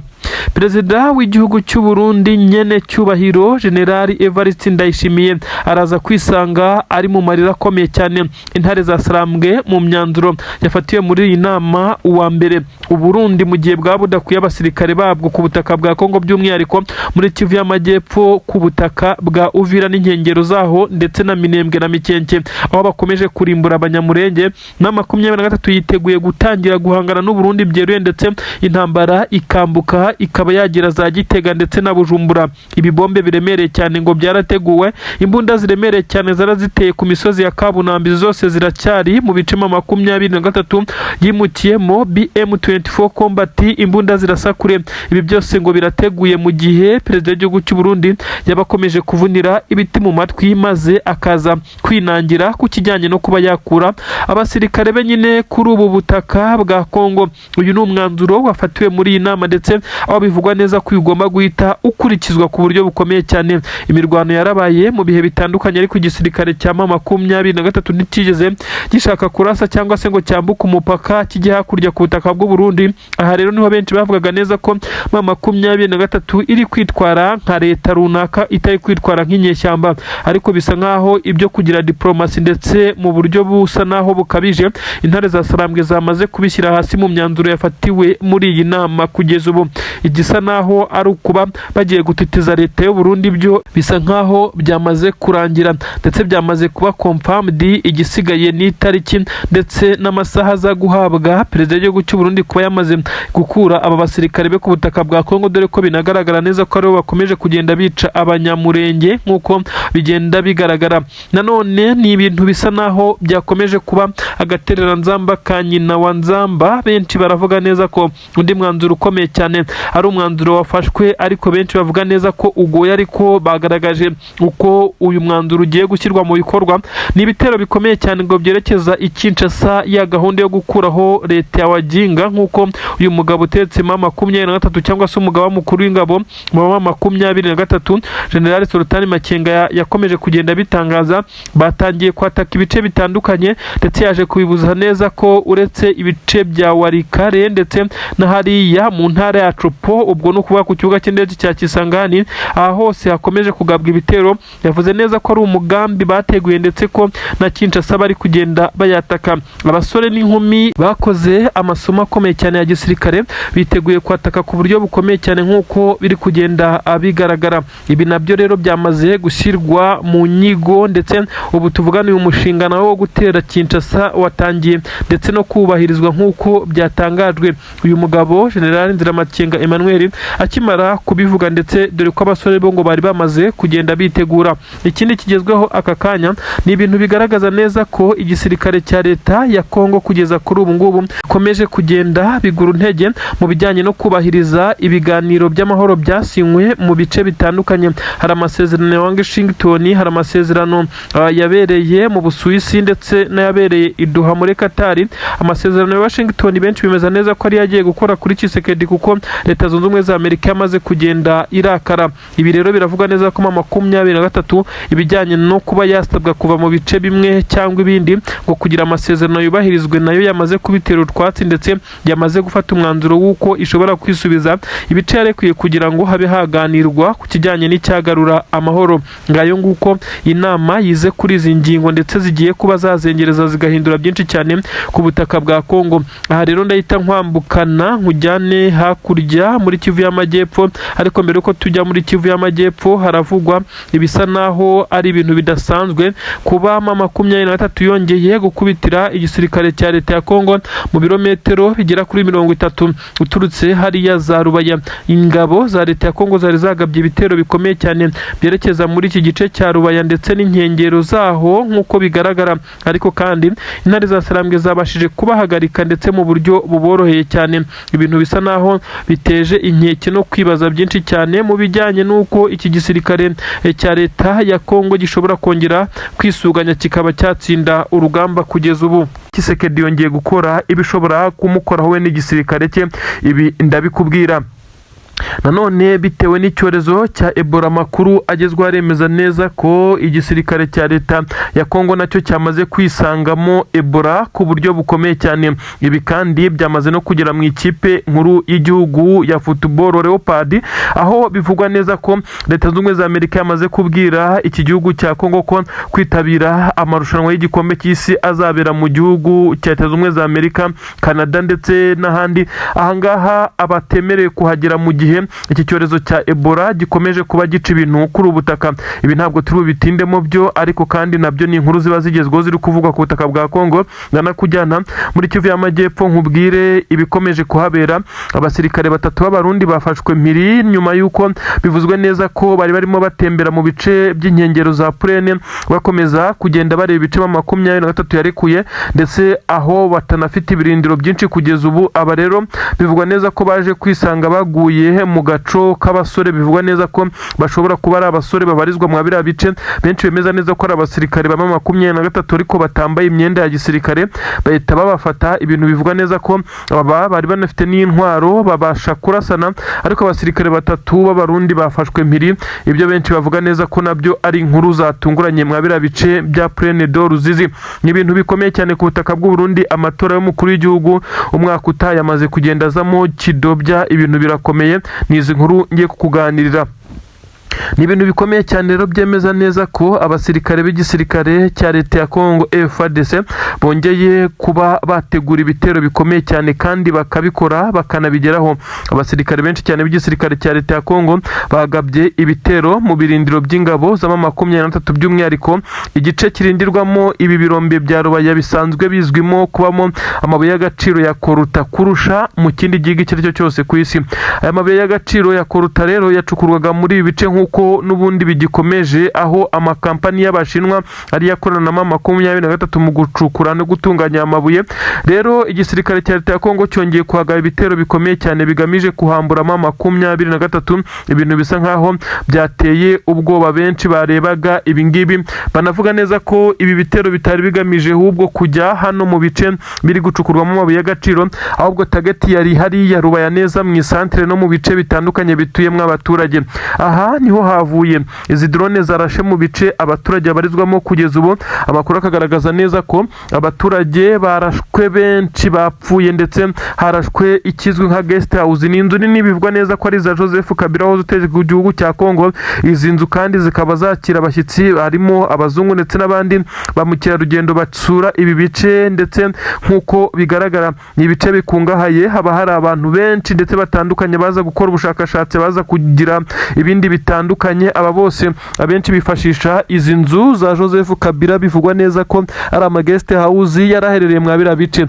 Perezida w'igihugu cy'u Burundi, nyene cyubahiro General Evariste Ndayishimiye, araza kwisanga ari mu marira akomeye cyane. Intare za Sarambwe, mu myanzuro yafatiwe muri iyi nama, uwa mbere, Uburundi mu gihe bwaba budakuye abasirikare babwo ku butaka bwa Kongo, by'umwihariko muri Kivu y'Amajyepfo, ku butaka bwa Uvira n'inkengero zaho, ndetse na Minembwe na Mikenke, aho bakomeje kurimbura Abanyamurenge, M23 yiteguye gutangira guhangana n'Uburundi byeruye, ndetse intambara ikambuka ikaba yagera za Gitega ndetse na Bujumbura. Ibibombe biremereye cyane ngo byarateguwe, imbunda ziremereye cyane zaraziteye ku misozi ya Kabunambi, zose ziracyari mu bice M23 yimukiyemo. BM24 Combat, imbunda zirasakure. Ibi byose ngo birateguye mu gihe perezida w'igihugu cy'u Burundi yabakomeje kuvunira ibiti mu matwi, maze akaza kwinangira ku kijyanye no kuba yakura abasirikare be nyine kuri ubu butaka bwa Kongo. Uyu ni umwanzuro wafatiwe muri iyi nama, ndetse aho bivugwa neza ko ugomba guhita ukurikizwa ku buryo bukomeye cyane. Imirwano yarabaye mu bihe bitandukanye, ariko igisirikare cya M23 ntikigeze gishaka kurasa cyangwa se ngo cyambuke umupaka kijye hakurya ku butaka bw'u Burundi. Aha rero niho benshi bavugaga neza ko M23 iri kwitwara nka leta runaka, itari kwitwara nk'inyeshyamba. Ariko bisa nkaho ibyo kugira diplomasi, ndetse mu buryo busa naho bukabije, intare za Sarambwe zamaze kubishyira hasi mu myanzuro yafatiwe muri iyi nama. Kugeza ubu igisa naho ari ukuba bagiye gutitiza leta y'u Burundi, byo bisa nkaho byamaze kurangira, ndetse byamaze kuba confirmed. Igisigaye ni itariki ndetse n'amasaha aza guhabwa perezida w'igihugu cy'u Burundi kuba yamaze gukura aba basirikare be ku butaka bwa Kongo, dore ko binagaragara neza ko aribo bakomeje kugenda bica Abanyamurenge nk'uko bigenda bigaragara. Nanone ni ibintu bisa naho byakomeje kuba agatereranzamba ka nyina wa Nzamba. Benshi baravuga neza ko undi mwanzuro ukomeye cyane ari umwanzuro wafashwe, ariko benshi bavuga neza ko ugoye, ariko bagaragaje uko uyu mwanzuro ugiye gushyirwa mu bikorwa. Ni ibitero bikomeye cyane ngo byerekeza i Kinshasa, ya gahunda yo gukuraho leta ya Waginga, nk'uko uyu mugabo utetse M23, cyangwa se umugaba mukuru w'ingabo mu M23, General Sultani Makenga, yakomeje kugenda bitangaza. Batangiye kwataka ibice bitandukanye, ndetse yaje kubibuza neza ko uretse ibice bya Walikale ndetse na hariya mu ntara ya Tshopo, ubwo ni ukuvuga ku kibuga cy'indege cya Kisangani, aha hose hakomeje kugabwa ibitero. Yavuze neza ko ari umugambi bateguye, ndetse ko na Kinshasa bari kugenda bayataka. Abasore n'inkumi bakoze amasomo akomeye cyane ya gisirikare biteguye kwataka ku buryo bukomeye cyane, nk'uko biri kugenda bigaragara. Ibi nabyo rero byamaze gushyirwa mu nyigo, ndetse ubu tuvugana uyu mushinga nawo wo gutera Kinshasa watangiye ndetse no kubahirizwa, nk'uko byatangajwe uyu mugabo General Nziramakenga Emmanuel akimara kubivuga, ndetse dore ko abasore bo ngo bari bamaze kugenda bitegura. Ikindi kigezweho aka kanya ni ibintu bigaragaza neza ko igisirikare cya leta ya Kongo kugeza kuri ubu ngubu bikomeje kugenda bigura intege mu bijyanye no kubahiriza ibiganiro by'amahoro byasinywe mu bice bitandukanye. Hari amasezerano ya Washington, hari amasezerano yabereye mu Busuwisi, ndetse n'ayabereye i Doha muri Qatar. Amasezerano ya Washington benshi bemeza neza ko ari yagiye gukora kuri Tshisekedi, kuko leta Leta Zunze Ubumwe za Amerika yamaze kugenda irakara. Ibi rero biravuga neza ko M23 ibijyanye no kuba yasabwa kuva mu bice bimwe cyangwa ibindi ngo kugira amasezerano yubahirizwe, nayo yamaze kubitera utwatsi, ndetse yamaze gufata umwanzuro w'uko ishobora kwisubiza ibice yarekuye kugira ngo habe haganirwa ku kijyanye n'icyagarura amahoro. Ngayo nguko, inama yize kuri izi ngingo ndetse zigiye kuba zazengereza zigahindura byinshi cyane ku butaka bwa Kongo. Aha rero ndahita nkwambukana nkujyane hakurya muri Kivu y'Amajyepfo, ariko mbere yuko tujya muri Kivu y'Amajyepfo, haravugwa ibisa naho ari ibintu bidasanzwe kuba M23 yongeye gukubitira igisirikare cya leta ya Kongo mu birometero bigera kuri 30 uturutse hariya za Rubaya. Ingabo za leta ya Kongo zari zagabye ibitero bikomeye cyane byerekeza muri iki gice cya Rubaya ndetse n'inkengero zaho nk'uko bigaragara, ariko kandi intare za Sarambwe zabashije kubahagarika ndetse mu buryo buboroheye cyane, ibintu bisa naho biteje inkeke no kwibaza byinshi cyane mu bijyanye n'uko iki gisirikare cya leta ya Kongo gishobora kongera kwisuganya kikaba cyatsinda urugamba. Kugeza ubu Tshisekedi yongeye gukora ibishobora kumukoraho we n'igisirikare cye, ibi ndabikubwira. Nanone bitewe n'icyorezo cya Ebola, amakuru agezweho aremeza neza ko igisirikare cya leta ya Kongo nacyo cyamaze kwisangamo Ebola ku buryo bukomeye cyane. Ibi kandi byamaze no kugera mu ikipe nkuru y'igihugu ya football Leopard, aho bivugwa neza ko Leta Zunze Ubumwe za Amerika yamaze kubwira iki gihugu cya Kongo ko kwitabira amarushanwa y'igikombe cy'isi azabera mu gihugu cya Leta Zunze Ubumwe za Amerika, Canada ndetse n'ahandi, ahangaha abatemerewe kuhagera mu gihe iki cyorezo cya Ebola gikomeje kuba gica ibintu kuri ubu butaka. Ibi ntabwo turi bubitindemo byo, ariko kandi nabyo ni inkuru ziba zigezweho ziri kuvugwa ku butaka bwa Kongo. Ndanakujyana muri Kivu y'Amajyepfo nkubwire ibikomeje kuhabera. Abasirikare batatu b'Abarundi bafashwe mpiri nyuma y'uko bivuzwe neza ko bari barimo batembera mu bice by'inkengero za Purene, bakomeza kugenda bareba ibice M23 yarekuye, ndetse aho batanafite ibirindiro byinshi kugeza ubu. Aba rero bivugwa neza ko baje kwisanga baguye mu gaco k'abasore, bivugwa neza ko bashobora kuba ari abasore babarizwa mu biriya bice. Benshi bemeza neza ko ari abasirikare ba M23 ariko batambaye imyenda ya gisirikare, bahita babafata. Ibintu bivugwa neza ko aba bari banafite n'intwaro, babasha kurasana, ariko abasirikare batatu b'Abarundi bafashwe mpiri. Ibyo benshi bavuga neza ko nabyo ari inkuru zatunguranye mwa biriya bice bya Plaine de Ruzizi. Ni ibintu bikomeye cyane ku butaka bw'u Burundi. Amatora y'umukuru w'igihugu umwaka utaha yamaze kugenda azamo kidobya, ibintu birakomeye. Ni izi nkuru ngiye kukuganirira. Ni ibintu bikomeye cyane rero byemeza neza ko abasirikare b'igisirikare cya leta ya Congo FARDC bongeye kuba bategura ibitero bikomeye cyane kandi bakabikora bakanabigeraho. Abasirikare benshi cyane b'igisirikare cya leta ya Congo bagabye ibitero mu birindiro by'ingabo z'ama 23, by'umwihariko igice kirindirwamo ibi birombe bya Rubaya bisanzwe bizwimo kubamo amabuye y'agaciro ya coltan kurusha mu kindi gihugu icyo ari cyo cyose ku isi. Aya mabuye y'agaciro ya coltan rero yacukurwaga muri ibi bice nk'uko n'ubundi bigikomeje, aho amakampani y'Abashinwa ariyo akorana na M23 mu gucukura no gutunganya amabuye. Rero igisirikare cya leta ya Kongo cyongeye kuhagaba ibitero bikomeye cyane bigamije kuhambura M23, ibintu bisa nkaho byateye ubwoba benshi barebaga ibingibi, banavuga neza ko ibi bitero bitari bigamije ahubwo kujya hano mu bice biri gucukurwamo amabuye y'agaciro, ahubwo target yari hariya Rubaya neza mu isantere no mu bice bitandukanye bituyemo abaturage. Aha niho havuye izi drone zarashe mu bice abaturage babarizwamo. Kugeza ubu amakuru akagaragaza neza ko abaturage barashwe benshi bapfuye, ndetse harashwe ikizwi nka guest house. Ni inzu nini bivugwa neza ko ari iza Joseph Kabila wahoze utegeka igihugu cya Congo. Izi nzu kandi zikaba zakira abashyitsi harimo abazungu ndetse n'abandi ba mukerarugendo basura ibi bice, ndetse nk'uko bigaragara ni ibice bikungahaye, haba hari abantu benshi ndetse batandukanye baza gukora ubushakashatsi, baza kugira ibindi bitandukanye. Aba bose abenshi bifashisha izi nzu za Joseph Kabila, bivugwa neza ko ari ama guest house yari aherereye mwa biriya bice.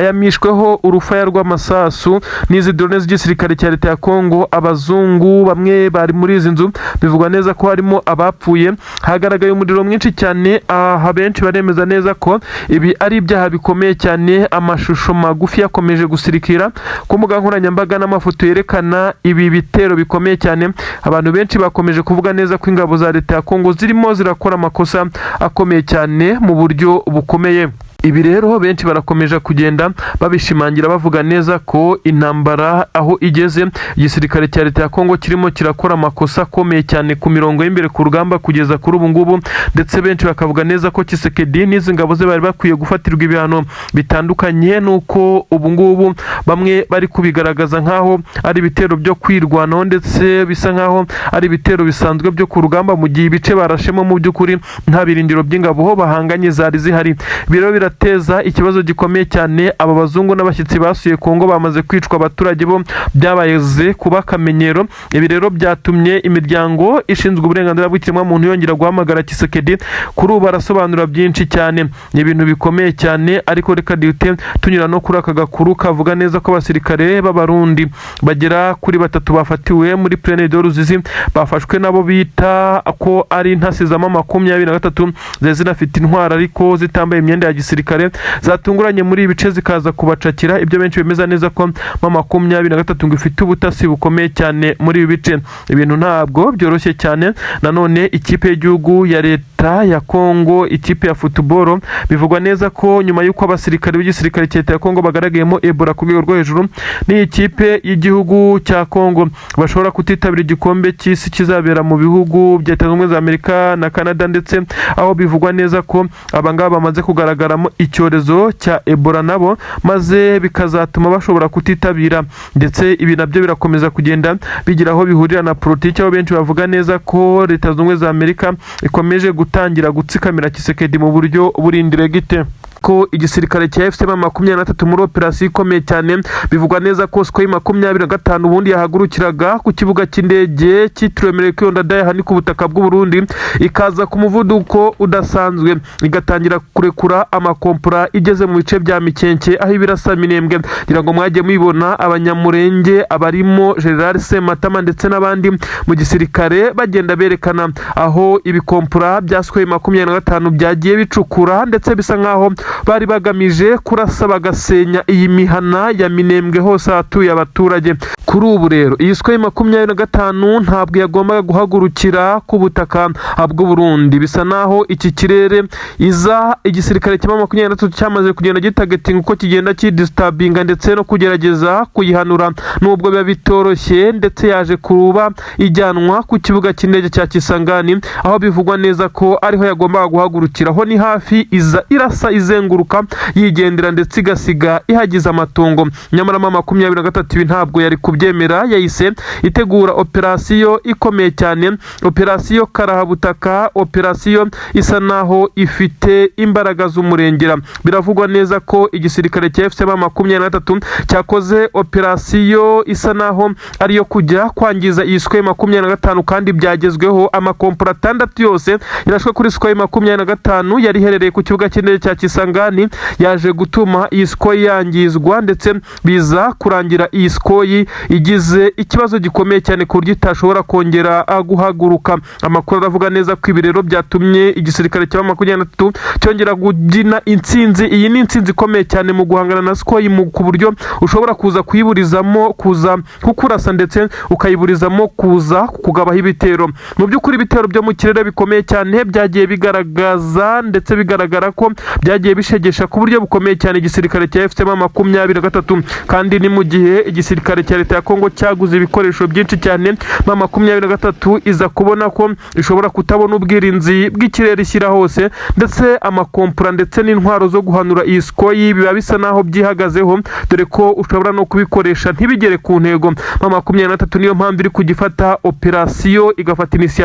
Yamishweho urufaya rw'amasasu n'izi drone z'igisirikare cya leta ya Congo. Abazungu bamwe bari muri izi nzu bivugwa neza ko harimo abapfuye, hagaragaye umuriro mwinshi cyane. Aha benshi baremeza neza ko ibi ari ibyaha bikomeye cyane. Amashusho magufi yakomeje gusirikira ku mbuga nkoranyambaga n'amafoto yerekana ibi bitero bikomeye cyane. Abantu benshi bakomeje kuvuga neza ko ingabo za leta ya Congo zirimo zirakora amakosa akomeye cyane mu buryo bukomeye. Ibi rero benshi barakomeje kugenda babishimangira, bavuga neza ko intambara aho igeze, igisirikare cya leta ya Kongo kirimo kirakora amakosa akomeye cyane ku mirongo y'imbere ku rugamba kugeza kuri ubu ngubu. Ndetse benshi bakavuga neza ko Tshisekedi n'izi ngabo ze bari bakwiye gufatirwa ibihano bitandukanye, nuko ubu ngubu bamwe bari kubigaragaza nk'aho ari ibitero byo kwirwanaho, ndetse bisa nk'aho ari ibitero bisanzwe byo ku rugamba, mu gihe ibice barashemo mu by'ukuri nta birindiro by'ingabo bahanganye zari zihari. Ibi rero birateza ikibazo gikomeye cyane. Aba bazungu n'abashyitsi basuye Kongo bamaze kwicwa, abaturage bo byabaze kuba akamenyero. Ibi rero byatumye imiryango ishinzwe uburenganzira bw'ikiremwamuntu yongera guhamagara Tshisekedi. Kuri ubu arasobanura byinshi cyane, ni ibintu bikomeye cyane. Ariko reka duhite tunyura no kuri aka gakuru kavuga neza ko abasirikare b'Abarundi bagera kuri batatu bafatiwe muri Plaine de Ruzizi, bafashwe nabo bita ko ari intasi za M23, zari zinafite intwaro ariko zitambaye imyenda ya gisirikare, zatunguranye muri ibi bice zikaza kubacakira. Ibyo benshi bemeza neza ko M23 ngo ifite ubutasi bukomeye cyane muri ibi bice. Ibintu ntabwo byoroshye cyane. Nanone ikipe y'igihugu ya leta ya Kongo, ikipe ya football, bivugwa neza ko nyuma y'uko abasirikare b'igisirikare cya leta ya Kongo bagaragayemo Ebola ku rwego rwo hejuru, n'iyi kipe y'igihugu cya Kongo bashobora kutitabira igikombe cy'isi kizabera mu bihugu bya Leta Zunze Ubumwe za Amerika na Canada, ndetse aho bivugwa neza ko abangaba bamaze kugaragaramo icyorezo cya Ebola nabo, maze bikazatuma bashobora kutitabira. Ndetse ibi nabyo birakomeza kugenda bigira aho bihurira na politiki, aho benshi bavuga neza ko Leta Zunze Ubumwe za Amerika ikomeje gutangira gutsikamira Tshisekedi mu buryo buri indirect. Ko igisirikare cya AFC M23 muri operasiyo ikomeye cyane, bivugwa neza ko Sukhoi 25 ubundi yahagurukiraga ku kibuga cy'indege cyitiriwe Melchior Ndadaye aha ni ku butaka bw'u Burundi, ikaza ku muvuduko udasanzwe, igatangira kurekura amakompora igeze mu bice bya Mikenke aho ibirasa Minembwe. Ngira ngo mwagiye mubibona, Abanyamurenge abarimo General Sematama ndetse n'abandi mu gisirikare bagenda berekana aho ibikompora bya Sukhoi 25 byagiye bicukura, ndetse bisa nkaho bari bagamije kurasa bagasenya iyi mihana ya Minembwe hose ahatuye abaturage. Kuri ubu rero iyi Sukhoi 25 ntabwo yagombaga guhagurukira ku butaka bw'u Burundi. Bisa naho iki kirere iza igisirikare cya 23 cyamaze kugenda gitargetinga uko kigenda kidisturbinga ndetse no kugerageza kuyihanura, nubwo biba bitoroshye. Ndetse yaje kuba ijyanwa ku kibuga cy'indege cya Kisangani, aho bivugwa neza ko ariho yagombaga guhagurukira. Ho ni hafi, iza irasa izenguruka yigendera, ndetse igasiga ihagize amatongo. Nyamara M23 ibi ntabwo yari kubyemera, yahise itegura operasiyo ikomeye cyane, operasiyo karahabutaka, operasiyo isa naho ifite imbaraga z'umurengera. Biravugwa neza ko igisirikare cya AFC M23 cyakoze operasiyo isa naho ariyo kujya kwangiza iyi Sukhoi 25, kandi byagezweho. Amakompora 6 yose yarashwe kuri Sukhoi 25 yari iherereye ku kibuga cy'indege cya Kisangani, yaje gutuma iyi Sukhoi yangizwa, ndetse biza kurangira iyi Sukhoi igize ikibazo gikomeye cyane ku buryo itashobora kongera guhaguruka. Amakuru aravuga neza ko ibi rero byatumye igisirikare cya 23 cyongera kubyina intsinzi. Iyi ni intsinzi ikomeye cyane mu guhangana na Sukhoi, ku buryo ushobora kuza kuyiburizamo kuza kukurasa, ndetse ukayiburizamo kuza kukugabaho ibitero. Mu by'ukuri ibitero byo mu kirere bikomeye cyane byagiye bigaragaza, ndetse bigaragara ko byagiye bishegesha ku buryo bukomeye cyane igisirikare cya AFC M23. Kandi ni mu gihe igisirikare cya leta ya Kongo cyaguze ibikoresho byinshi cyane, M23 iza kubona ko ishobora kutabona ubwirinzi bw'ikirere ishyira hose, ndetse amakompura ndetse n'intwaro zo guhanura iyi Sukhoi biba bisa naho byihagazeho, dore ko ushobora no kubikoresha ntibigere ku ntego. M23 niyo mpamvu iri kugifata operasiyo, igafata initiative.